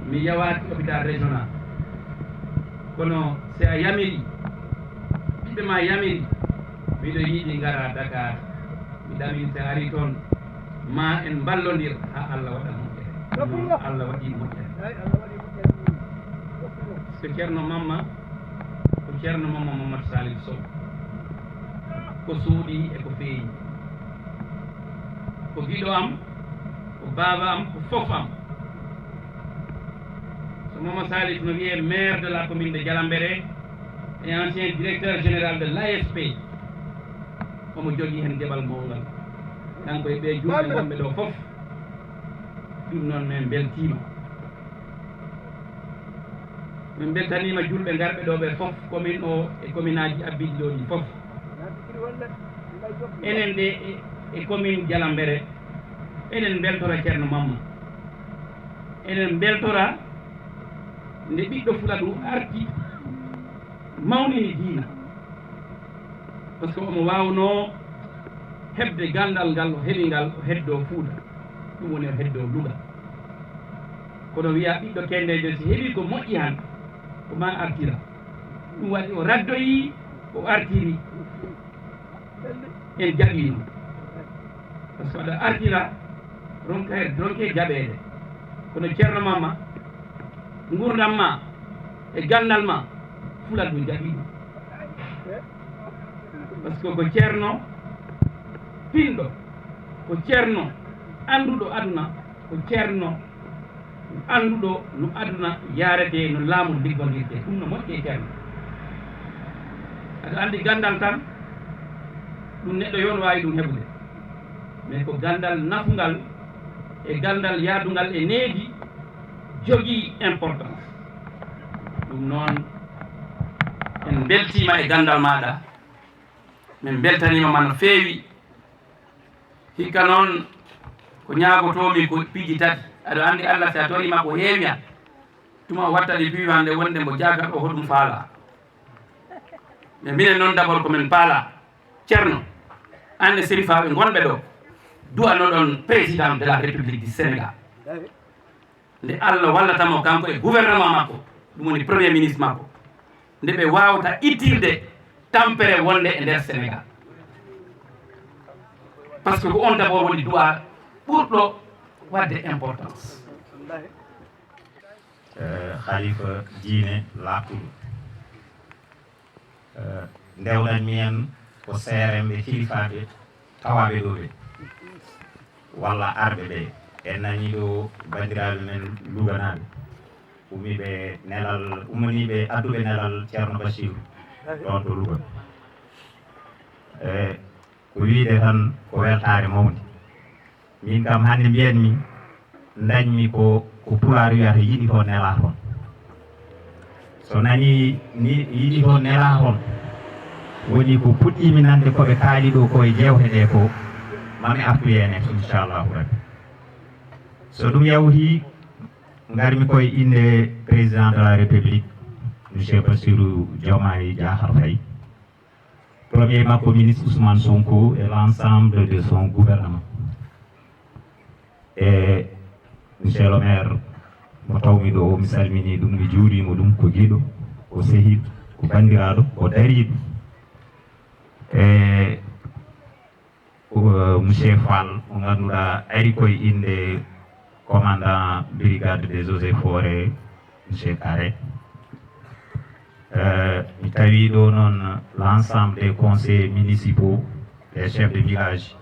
mi yawaaki hôpital régional, kono si a yamiri, ɓiɓɓe ma yamiri, miɗo yiɗi ngara Dakar. Mi ɗamin si a ari toon, ma en mballondir haa Allah waɗa moƴƴere. Ɗum noon, Allah waɗi moƴƴere. Ko Ceerno Mamma, ko Ceerno Mamma Mamadou Salif Sow. Ko suuɗi e ko feeñi. Ko giɗo am, ko baaba am, ko fof am. So Mama Salif no wiyee maire de la commune de Jalambere et ancien directeur général de l'A S P, omo jogii heen geɓal mawngal. Kanko e ɓee julɓe wonɓe ɗo fof, ɗum noon min mbeltiima. Min mbeltaniima julɓe ngarɓe ɗo ɓe fof, commune o e commune aji abbiɗi ɗo ɗi fof. Enen de e, e commune Jalambere, eɗen mbeltora Ceerno Mamma. Eɗen mbeltora nde ɓiɗɗo Fuladu arti mawnini diina. Parce que omo waawnoo heɓde ganndal ngal o heɓi ngal, o heddoo Fuuta. Ɗum woni o heddoo Luga. Kono wiyaa ɓiɗɗo kenndeejo, si heɓii ko moƴƴi han, ko maa artira. Ɗum waɗi o raddoyii, o artiri. En jaɓii ɗum. Par ce que aɗa artira ronka ronke jaɓeede. Kono Ceerno Mamma, nguurndam ma e ganndal ma, fulal ɗum jaɓi ɗum. Par ce que ko ceerno pinɗo, ko ceerno annduɗo aduna, ko ceerno annduɗo no aduna yaarete, no laamu liggondirte. Ɗum no moƴƴi e ceerno. Aɗa anndi ganndal tan, ɗum neɗɗo yo no waawi ɗum heɓude. Mais ko ganndal nafungal e ganndal yaadungal e needi jogii importance. Ɗum noon, en mbeltiima e ganndal maaɗa, min mbeltaniima ma no feewi. Hikka noon, ko ñaagotoomi ko piiji tati. Aɗa anndi Allah, si a toriima ko heewi han, tuma o watta ɗi piiwi hannde wonde mbo jaagat o hoɗum faala. Mais minen noon, d'abord, ko min paala. Ceerno, aan e serifaaɓe ngonɓe ɗo, du'anoɗon Président de la République du Sénégal. Nde Allah wallata mo kanko e gouvernement makko, ɗum woni Premier Ministre makko, nde ɓe waawta ittirde tampere wonde e nder Sénégal. Par ce que ko on d'abord woni du'a ɓurɗo waɗde importance. Eh, Khalifa diine laaɓtuɗo. Eh, ndewɗanmi en ko seeremɓe kilifaaɓe tawaaɓe ɗo ɓe, walla arɓe ɓe. En nanii ɗo banndiraaɓe men Luganaaɓe, ummiiɓe nelal, ummaniiɓe adduɓe nelal Ceerno Bachiru, ɗoon to Luga. Eh, ko wiyde tan ko weltaare mawnde. Min kam hannde mbiyanmi, ndañmi ko, ko Pulaar wiyata yiɗi toon, nelaa toon. So nanii ni yiɗi toon, nelaa toon, woni ko puɗɗiimi nande ko ɓe kaali ɗo ko e jeewte ɗe ko, mami artu heen, inchallahu rabbi. So ɗum yawtii, ngarmi ko e innde Président de la République, Monsieur Bassirou Diomaye Diakhar Faye. Premier makko, ministre Ousmane Sonko et l'ensemble de son gouvernement. E monsieur le maire, mo tawmi ɗo o, mi salminii ɗum, mi juuriima ɗum, ko giɗo, ko sehiiɗo, ko banndiraaɗo, ko dariiɗo. E, o, monsieur Fall, mo ngannduɗaa ari ko e innde commandant brigade des eaux et forêts, monsieur Kare. Euh, mi tawi ɗo noon l'ensemble des conseillers municipaux, les chefs de village.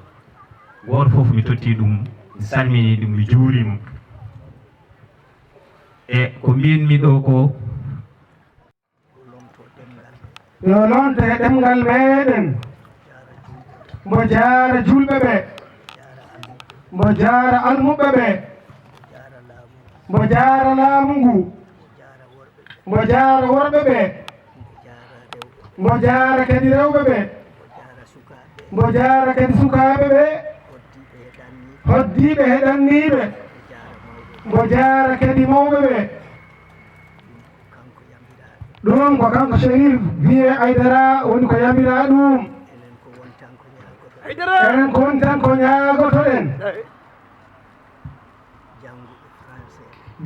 Gooto fof mi totti ɗum, mi salmini ɗum, mi juurima. E ko mbinmi ɗo ko, yo lonto e ɗemngal meɗen. Mbo jaara julɓe ɓe. Mbo jaara almuɓɓe ɓe. Mbo jaara laamu ngu. Mbo jaara worɓe ɓe. Mbo jaara kadi rewɓe ɓe. Mbo jaara kadi sukaaɓe ɓe. Hoddiiɓe e ɗanniiɓe. Mbo jaara kadi mawɓe ɓe. Ɗum ko kanko Chérif Vieux Aidara woni ko yamiraa ɗum. Enen ko woni tan ko ñaagotoɗen.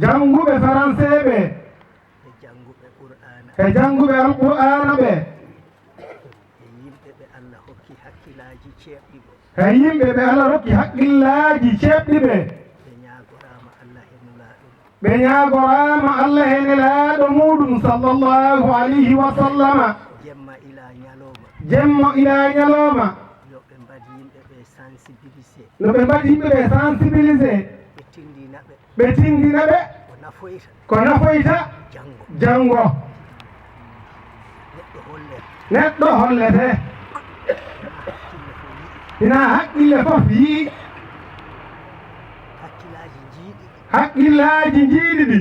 Jannguɓe français ɓe. E jannguɓe Alqur'aana ɓe. E yimɓe ɓe Allah hokki hakkillaaji ceeɓɗi ɓe. E yimɓe ɓe Allah hokki hakkillaaji ceeɓɗi ɓe. Ɓe ñaagoraama Allah e Nulaaɗo mum. Ɓe ñaagoraama Allah e Nelaaɗo muuɗum, sallallahu alayhi wa sallama. Jemma ila ñalooma. Jemma ila ñalooma. Yo ɓe mbaɗ yimɓe ɓe sensibilisé. No ɓe mbaɗ yimɓe ɓe sensibilisé. Ɓe tinndina ɓe. Ɓe tinndina ɓe. Ko nafoyta. Ko nafoyta. Janngo. Janngo. Neɗɗo hollete. Neɗɗo hollete. Ina hakkille fof yi'i. Ina hakkille fof yi'i. Hakkillaaji njiiɗi ɗi. Hakkillaaji njiiɗi ɗi.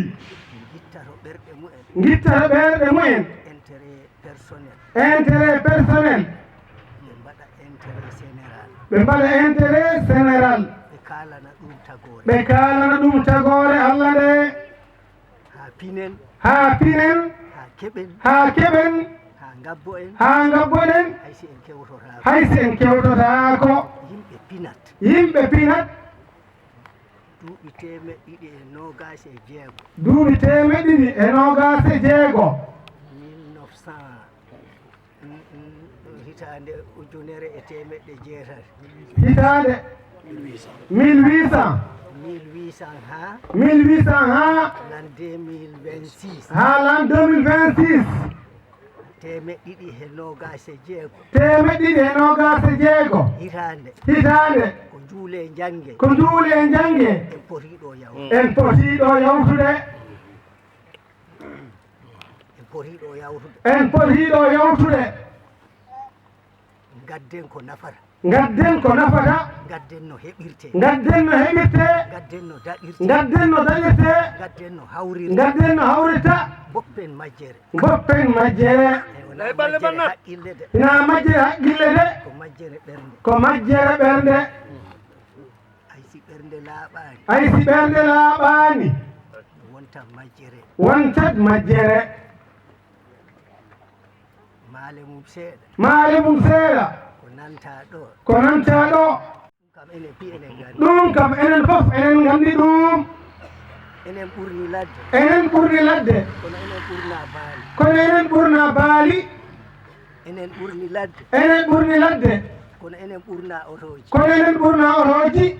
Ngitta to ɓerɗe mumen. Ngitta to ɓerɗe mumen. Intérêt personnel. Intérêt personnel. Ɓe mbaɗa intérêt général. Ɓe mbaɗa intérêt général. Ɓe kaalana ɗum tagoore. Ɓe kaalana ɗum tagoore Allah nde. Haa pinen. Haa pinen. Haa keɓen. Haa keɓen. Haa ngabbo en. Haa ngabbo en. Hay si en kewtotaako. Hay si en kewtotaako. Yimɓe pinat. Yimɓe pinat. Duuɓi teemeɗɗe ɗiɗi e noogaas e jeego. Duuɓi teemeɗɗe ɗiɗi e noogaas e jeego. Mille neuf cent, mm, mm, hitaande ujunere e teemeɗɗe jeetati. Hitaande Mille huit cents. Mille huit cents haa. Mille huit cents haa. L'an deux mille vingt-six. Haa l'an deux mille vingt-six. Teemeɗɗe ɗiɗi he noogaas e jeego. Teemeɗɗe ɗiɗi he noogaas e jeego. Hitaande. Hitaande. Ko juulee njannge. Ko juulee njannge. En potii ɗo yawtude. En potii ɗo yawtude. En potii ɗo yawtude. En potii ɗo yawtude. Ngadden ko nafata. Ngadden ko nafata. Ngadden no heɓirtee. Ngadden no heɓirtee. Ngadden no daɗirtee. Ngadden no daɗirtee. Ngadden no hawrirta. Ngadden no hawrirta. Mboppen majjere. Mboppen majjere. Eyi, wonaa majjere haqqille de. Hinaa majjere haqqille de. Ko majjere ɓernde. Ko majjere ɓernde. Ay si ɓernde laaɓaani. Ay si ɓernde laaɓaani. Wontat majjere. Wontat majjere. Maale mum seeɗa. Maale mum seeɗa. Ko nanta ɗo. Ko nanta ɗo. Ɗum kam enen fii enen nganndi. Ɗum kam enen fof enen nganndi ɗum. Enen ɓurni ladde. Enen ɓurni ladde. Kono enen ɓurna baali. Kono enen ɓurna baali. Enen ɓurni ladde. Enen ɓurni ladde. Kono enen ɓurna otooji. Kono enen ɓurna otooji.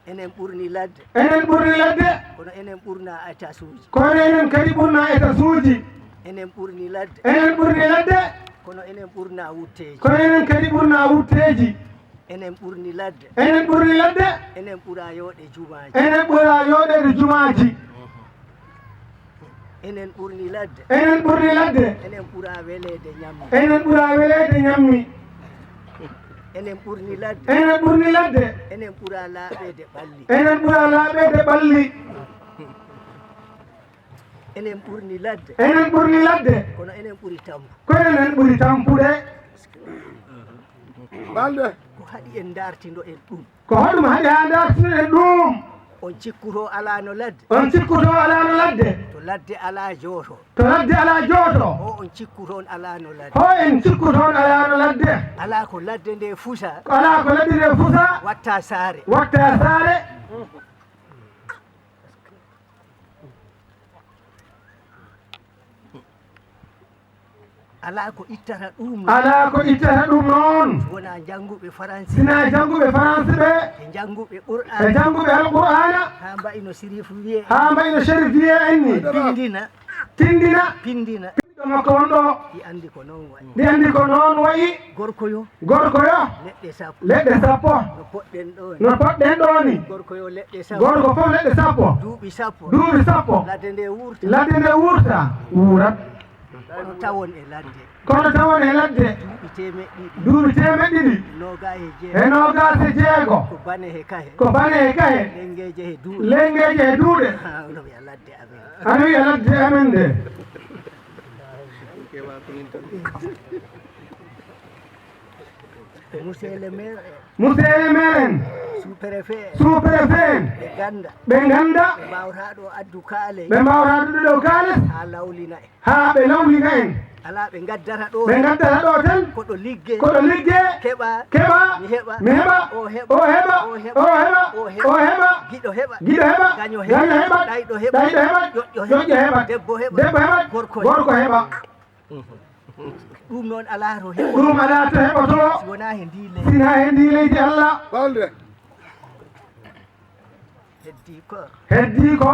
Enen ɓurni ladde. Enen ɓurni ladde. Kono enen ɓurna etasuuji. Kono enen kadi ɓurna etasuuji. Enen ɓurni ladde. Enen ɓurni ladde. Kono enen ɓurna wutteeji. Kono enen kadi ɓurna wutteeji. Enen ɓurni ladde. Enen ɓurni ladde. Enen ɓura yooɗe jumaaji. Enen ɓura yooɗeede jumaaji. Enen ɓurni ladde. Enen ɓurni ladde. Enen ɓura weleede ñammi. Enen ɓura weleede ñammi. Enen ɓurni ladde. Enen ɓurni ladde. Enen ɓura laaɓeede ɓalli. Enen ɓura laaɓeede ɓalli. Enen ɓurni ladde. Enen ɓurni ladde. Kono enen ɓuri tampu. Kono enen ɓuri tampude. Balde. Ko haɗi en ndartindo en ɗum? Ko hoɗum haɗi haa ndartindo en ɗum? On cikkuto alaano ladde. On cikkuto alaano ladde. To ladde alaa jooto. To ladde alaa jooto. Ho on cikkuto on alaano ladde. Ho en cikkuto on alaano ladde. Alaa ko ladde nde fusa. Alaa ko ladde nde fusa. Watta saare. Watta saare. Alaa ko ittata ɗum. Alaa ko ittata ɗum noon. Wonaa jannguɓe faransi. Sinaa jannguɓe faransi ɓe. E jannguɓe Qur'aana. E jannguɓe Alqur'aana. Haa mbayi no Sirif wiyee. Haa mbayi no Sherif wiyee en ni. Tindina. Tindina. Tindina. Ɓiɗɗo makko on ɗo. Ɗi anndi ko noon wayi. Ɗi anndi ko noon wayi. Gorko yo. Gorko yo. Leɗɗe sappo. Leɗɗe sappo. No poɗɗen ɗo ni. No poɗɗen ɗo ni. Gorko yo leɗɗe sappo. Gorko fof leɗɗe sappo. Duuɓi sappo. Duuɓi sappo. Ladde nde wuurta. Ladde nde wuurta. Wuurat. Kono tawon e ladde. Kono tawon e ladde. Duuɓi teemeɗɗe ɗiɗi. Duuɓi teemeɗɗe ɗiɗi. Noogaas e jeego. E noogaas e jeego. Ko bane he kahe. Ko bane he kahe. Lenngeeje he duuɗe. Lenngeeje he duuɗe. Ah, no wiya ladde amen. Ano wiya ladde amen nde. Monsieur le maire en. Monsieur le maire en. Sous-préfet en. Sous-préfet en. Ɓe ngannda. Ɓe ngannda. Ɓe mbaawata ɗo addu kaaley. Ɓe mbaawata addude ɗo kaalis. Haa lawlina en. Haa ɓe lawlina en. Alaa ɓe ngaddata ɗo. Ɓe ngaddata ɗo tan. Ko ɗo ligge. Ko ɗo ligge. Keɓa. Keɓa. Mi heɓa. Mi heɓa. O heɓa. O heɓa. O heɓa. O heɓa. O heɓa. Giɗo heɓa. Giɗo heɓa. Gaño heɓa. Gaño heɓa. Ɗayɗo heɓa. Ɗayɗo heɓa. Ƴoƴƴo heɓa. Ƴoƴƴo heɓa. Debbo heɓa. Debbo heɓa. Gorko heɓa. Gorko heɓa. Ɗum noon alaa to heɓotoo. Ɗum alaa to heɓotoo. Si wonaa he ndii leydi. Sinaa he ndii leydi Allah. Balde. Heddii ko. Heddii ko.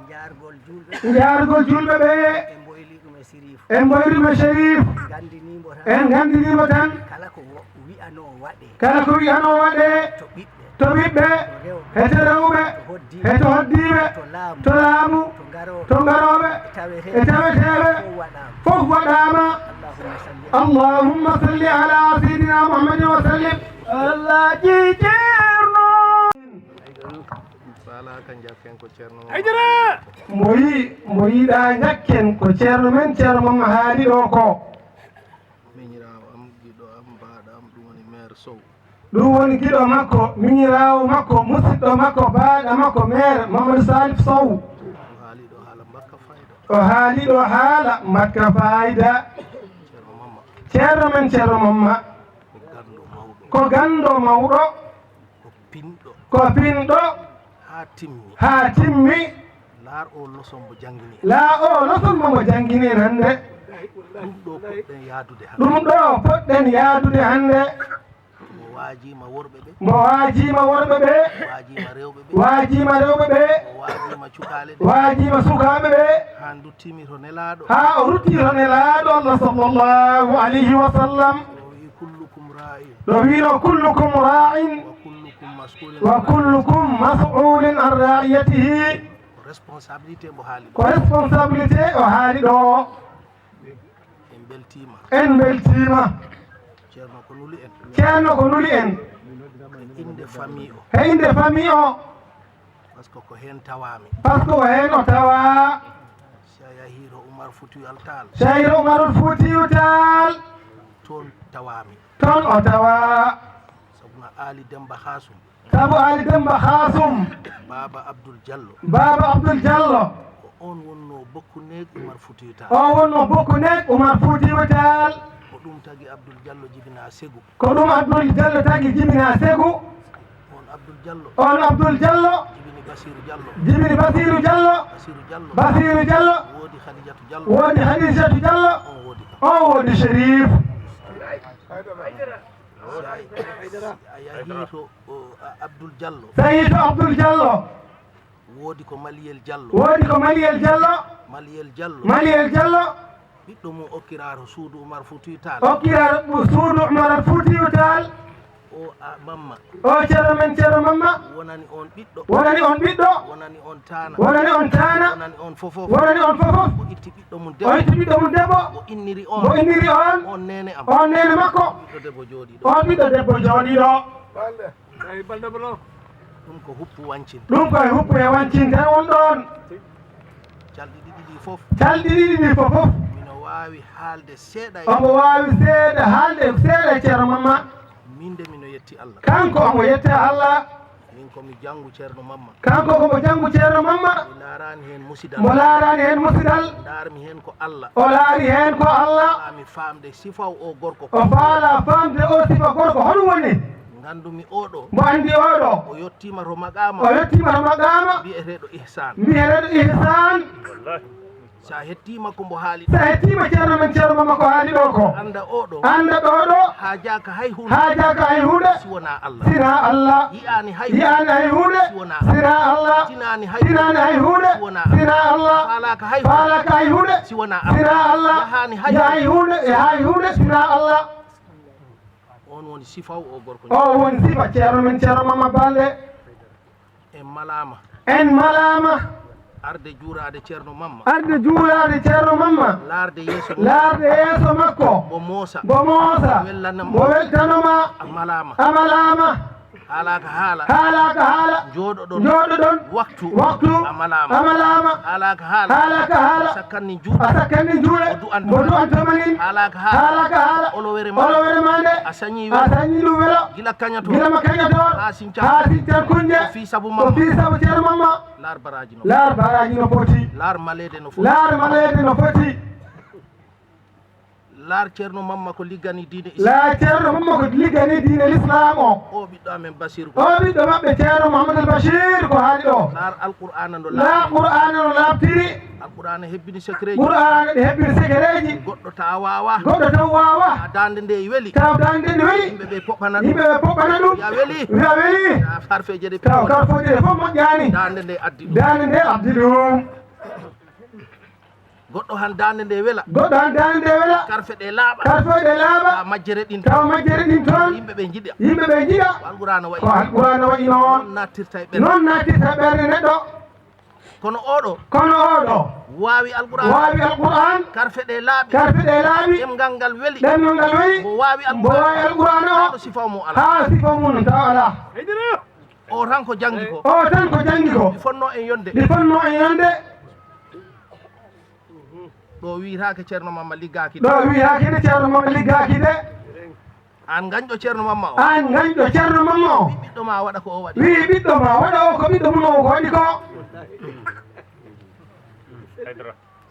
Njaargol juulɓe. Njaargol juulɓe ɓe. En mboyli ɗum e Sirif. En mboyli ɗum e Sherif. Nganndinii mbo tan. En nganndinii mbo tan. Kala ko wo-, wiyanoo waɗee. Kala ko wiyanoo waɗee. To ɓiɓɓe. To ɓiɓɓe. To rewɓe. He to rewɓe. To hoddiiɓe. He to hoddiiɓe. To laamu. To laamu. To ngarooɓe. To ngarooɓe. E taweteeɓe. E taweteeɓe. Fof waɗaama. Fof waɗaama. Allahumma salli. Allahumma salli ala sayyidina Muhammadin wa sallim. Alaaji Ceerno. Faalaaka njakken ko Ceerno Mum Haydara. Mbo yi-, mbo yiɗaa njakken ko Ceerno men, Ceerno Mum haali ɗo ko. Miñiraawo am, giɗo am, baaɗo am, ɗum woni maire Sow. Ɗum woni giɗo makko, miñiraawo makko, musidɗo makko, baaɗo makko, maire Mamadou Salif Sow. O haali ɗo haala mbakka fayda. O haali ɗo haala mbakka fayda. Ceerno Mamma. Ceerno men Ceerno Mamma. Ko ganndo mawɗo. Ko ganndo mawɗo. Ko pinɗo. Ko pinɗo. Haa timmi. Haa timmi. Laar o leçon mbo janngini en. Laa o leçon mo mbo janngini en hannde. Ɗum ɗo poɗɗen yaadude hannde. Ɗum ɗo poɗɗen yaadude hannde. Ko Waajiima worɓe ɓe. Mbo waajiima worɓe ɓe. Waajiima rewɓe ɓe. Waajiima rewɓe ɓe. Waajiima cukaale ɗe. Waajiima sukaaɓe ɓe. Haa nduttiimi to Nelaaɗo. Haa o rutti to Nelaaɗo Allah sallallahu alayhi wa sallam. O wi'i, "Kullukum raa'in." Ɗo wi'no, "Kullukum raa'in." "Wa kullukum mas'uulin." "Wa kullukum mas'uulin an ra'iyatihi." Ko responsabilité mbo haali ɗo. Ko responsabilité o haali ɗo. En mbeltiima. En mbeltiima. Ceerno ko nuli en. Ceerno ko nuli en. E innde famille o. E innde famille o. Parce que ko heen tawaami. Parce que ko heen o tawaa. Si a yahii to Umar Fuutiyu Taal. Si a yahii to Umar Fuutiyu Taal. Toon tawaami. Toon o tawaa. Sabu no Aali Demmba Haasum. Sabu Aali Demmba Haasum. Baaba Abdul Jallo. Baaba Abdul Jallo. Ko oon wonnoo bokku neeg Umar Fuutiyu Taal. O wonnoo bokku neeg Umar Fuutiyu Taal. Ko ɗum tagi Abdul Jallo jibinaa Segu. Ko ɗum Abdul Jallo tagi jibinaa Segu. Oon Abdul Jallo. Oon Abdul Jallo. Jibini Basiiru Jallo. Jibini Basiiru Jallo. Basiiru Jallo. Basiiru Jallo. Woodi Hadijatu Jallo. Woodi Hadijatu Jallo. Oon woodi kam. Oon woodi Sherif. Si a, si a yahii to, o, a, Abdul Jallo. Si a yahii to Abdul Jallo. Woodi ko Maliyel Jallo. Woodi ko Maliyel Jallo. Maliyel Jallo. Maliyel Jallo. Ɓiɗɗo mum okkiraa to suudu Umar Fuutiyu Taal. Okkiraa to suudu Umar Fuutiyu Taal. O, a, Mamma. O, Ceerno men, Ceerno Mamma. Wonani oon ɓiɗɗo. Wonani oon ɓiɗɗo. Wonani oon taana. Wonani oon taana. Wonani oon fofof. Wonani oon fofof. O itti ɓiɗɗo mum debbo. O itti ɓiɗɗo mum debbo. O inniri oon. O inniri oon. Oon neene am. Oon neene makko. Ɓiɗɗo debbo jooɗiiɗo. Oon ɓiɗɗo debbo jooɗiiɗo. Eyi, balɗe bolo. Ɗum ko huppu wancin. Ɗum ko e huppu e wancin tan won ɗoon. Calɗi ɗiɗi ɗi fof. Calɗi ɗiɗi ɗi fof fof. Mino waawi haalde seeɗa e. Omo waawi seeɗa haalde seeɗa e Ceerno Mamma. Min de mino yetti Allah. Kanko omo yetta Allah. Min ko mi janngu Ceerno Mamma. Kanko ko mo janngu Ceerno Mamma. Mi laaraani heen musidal. Mo laaraani heen musidal. Ndaarmi heen ko Allah. O laari heen ko Allah. Haa mi faamde sifaw o gorko. O faala faamde o sifa gorko hono woni. Nganndumi oɗo. Mbo anndi oɗo. O yottiima to maqaama. O yottiima to maqaama. Mbiyeteeɗo Ihsan. Mbiyeteeɗo Ihsan. Wallaahi. Sa hettiima ko mbo haali ɗo. Sa hettiima Ceerno men Ceerno Mamma ko haali ɗo ko. Annda oɗo. Annda ɗo ɗo. Haajaaka hay huunde. Haajaaka hay huunde. Si wonaa Allah. Sinaa Allah. Yi'aani hay huunde. Yi'aani hay huunde. Si wonaa Allah. Sinaa Allah. Tinaani hay huunde. Tinaani hay huunde. Si wonaa Allah. Faalaaka hay huunde. Faalaaka hay huunde. Si wonaa Allah. Sinaa Allah. Yahaani hay huunde. Yahaani huunde. Yahaani huunde. Sinaa Allah. Oon woni sifaw o gorko. O woni sifa Ceerno men Ceerno Mamma Balde. En malaama. En malaama. Arde juuraade Ceerno Mamma. Arde juuraade Ceerno Mamma. Laarde yeeso makko. Laarde yeeso makko. Mbo moosa. Mbo moosa. Mbo weltanama. Mbo weltanama. A malaama. A malaama. Haalaaka haala. Haalaaka haala. Njooɗoɗon. Njooɗoɗon. Waktu. Waktu. A malaama. A malaama. Haalaaka haala. Haalaaka haala. Sakkanni juuɗe. A sakkanni juuɗe. Mbo du'antoma. Mbo du'antoma nin. Haalaaka haala. Haalaaka haala. Olowere ma. Olowere ma nde. A sañi welo. A sañi ɗum welo. Gila kañoto. Gila mo kañoto. Haa sinca. Haa sinca kunje. Ko fii sabu Mamma. Ko fii sabu Ceerno Mamma. Laar baraaji no. Laar baraaji no foti. Laar maleede no foti. Laar maleede no foti. Laar Ceerno Mamma ko liggani diine Islam. Laar Ceerno Mamma ko liggani diine l'islam o. O ɓiɗɗo amen Basiir ko. O ɓiɗɗo maɓɓe Ceerno Mouhamadoul Bachir ko haali ɗo. Laar Alqur'aana no. Laar laaɓi. Qur'aana no laaɓtiri. Alqur'aana hebbini secret ji. Qur'aana ɗi hebbini secret ji. Goɗɗo tawa waawa. Goɗɗo taw waawa. Tawa daande nde weli. Tawa daande nde weli. Yimɓe ɓe poɓɓana ɗum. Yimɓe ɓe poɓɓana ɗum. Wiya weli. Wiya weli. Tawa karfeeje ɗe. Tawa karfeeje ɗe fof moƴƴaani. Daande nde addi ɗum. Daande nde addi ɗum. Goɗɗo han daande nde wela. Goɗɗo han daande nde wela. Karfe ɗe laaɓa. Karfe ɗe laaɓa. Tawa majjere ɗin. Tawa majjere ɗin toon. Yimɓe ɓe njiɗa. Yimɓe ɓe njiɗa. Ko Alqur'aana wa'i. Ko Alqur'aana wa'i noon. Noon nattirta e ɓernde. Noon nattirta e ɓernde neɗɗo. Kono oɗo. Kono oɗo. Waawi Alqur'aana. Waawi Alqur'aana. Karfe ɗe laaɓi. Karfe ɗe laaɓi. Ɗemngal ngal weli. Ɗemngal ngal weli. Mbo waawi Alqur'aana. Mbo waawi Alqur'aana o. Haa ɗo sifa mum alaa. Haa sifa mum taw alaa. O tan ko janngi ko. O tan ko janngi ko. Mi fonnoo en yonde. Mi fonnoo en yonde. Ɗo wiyetaake Ceerno Mamma liggaaki de. Ɗo wiyetaake de Ceerno Mamma liggaaki de. Aan gañɗo Ceerno Mamma o. Aan gañɗo Ceerno Mamma o. Wi ɓiɗɗo ma waɗa ko o waɗi. Wi ɓiɗɗo ma waɗa o ko ɓiɗɗo mum o ko waɗi ko.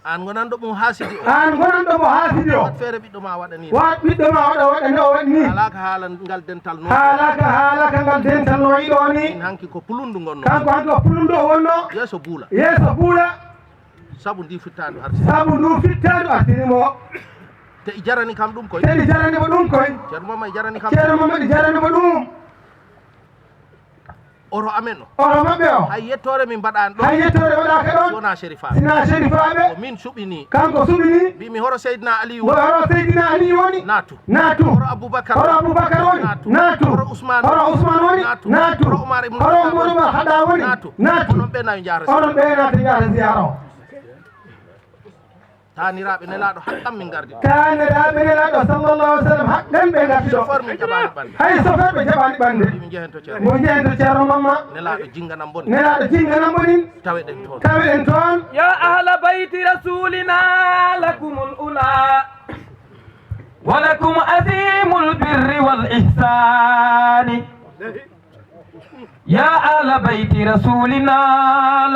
Aan gonanɗo mo haasidi o. Aan gonanɗo mo haasidi o. Waɗ feere ɓiɗɗo ma waɗa ni. Waɗ ɓiɗɗo ma waɗa, waɗa nde o waɗi ni. Haalaaka haala ngal dental no. Haalaaka haala ka ngal dental no wayi ɗo ni. Min hanki ko Pulundu ngonno. Kanko hanki ko Pulundu o wonno. Yeeso Buula. Yeeso Buula. Sabu ndi fittaandu artiri. Sabu ndu fittaandu artiri mo. Te i jarani kam ɗum koy. Te i jarani mo ɗum koy. Ceerno Mamadi jarani kam. Ceerno Mamadi jarani mo ɗum. Oto amen o. Oto maɓɓe o. Hay yettoore min mbaɗaani ɗo. Hay yettoore waɗaaka ɗon. Si wonaa Serifaaɓe. Sinaa Serifaaɓe. Ko min suɓini. Kanko suɓini. Mbi mi horo Seydina Aliyu. Mo horo Seydina Aliyu woni. Naatu. Naatu. Horo Abubakar. Horo Abubakar woni. Naatu. Naatu. Horo Usmaan. Horo Usmaan woni. Naatu. Naatu. Horo Umar ibn Horo Khattab Umar woni. Ibn Khattab woni. Naatu. Naatu. Onon ɓe nawi njahata. Onon ɓe naati njahata ziyara o. Taaniraaɓe Nelaaɗo haqqan min ngardi. Taaniraaɓe Nelaaɗo sallallahu alaihi wasallam haqqan ɓe ngardi ɗo. Chauffeur min jaɓaani ɓande. Hay chauffeur ɓe jaɓaani ɓande. Min njehen to Ceerno. Mo njehen to Ceerno Mamma. Nelaaɗo jinganam boni. Nelaaɗo jinganam boni. Taweɗen toon. Taweɗen toon. يا أهل بيت رسولنا لكم الأولى ولكم عظيم البر والإحسان. يا أهل بيت رسولنا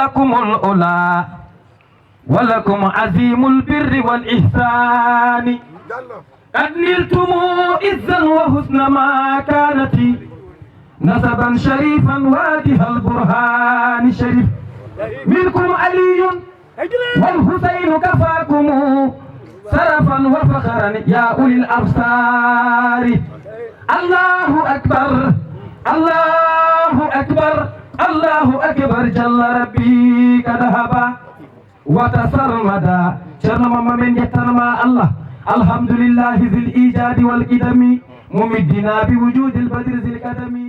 لكم الأولى ولكم عظيم البر والإحسان. قد نلتم عزا وحسن مكانة نسبا شريفا واضح البرهان شريف. منكم علي والحسين كفاكم شرفا وفخرا يا أولي الأبصار. الله أكبر، الله أكبر، الله أكبر، جل ربي قد هبا وتسرمدا. Ceerno Mamma, min njettanma Allah. الحمد لله ذي الإيجاد والقدم ممدنا بوجود البدر ذي القدم.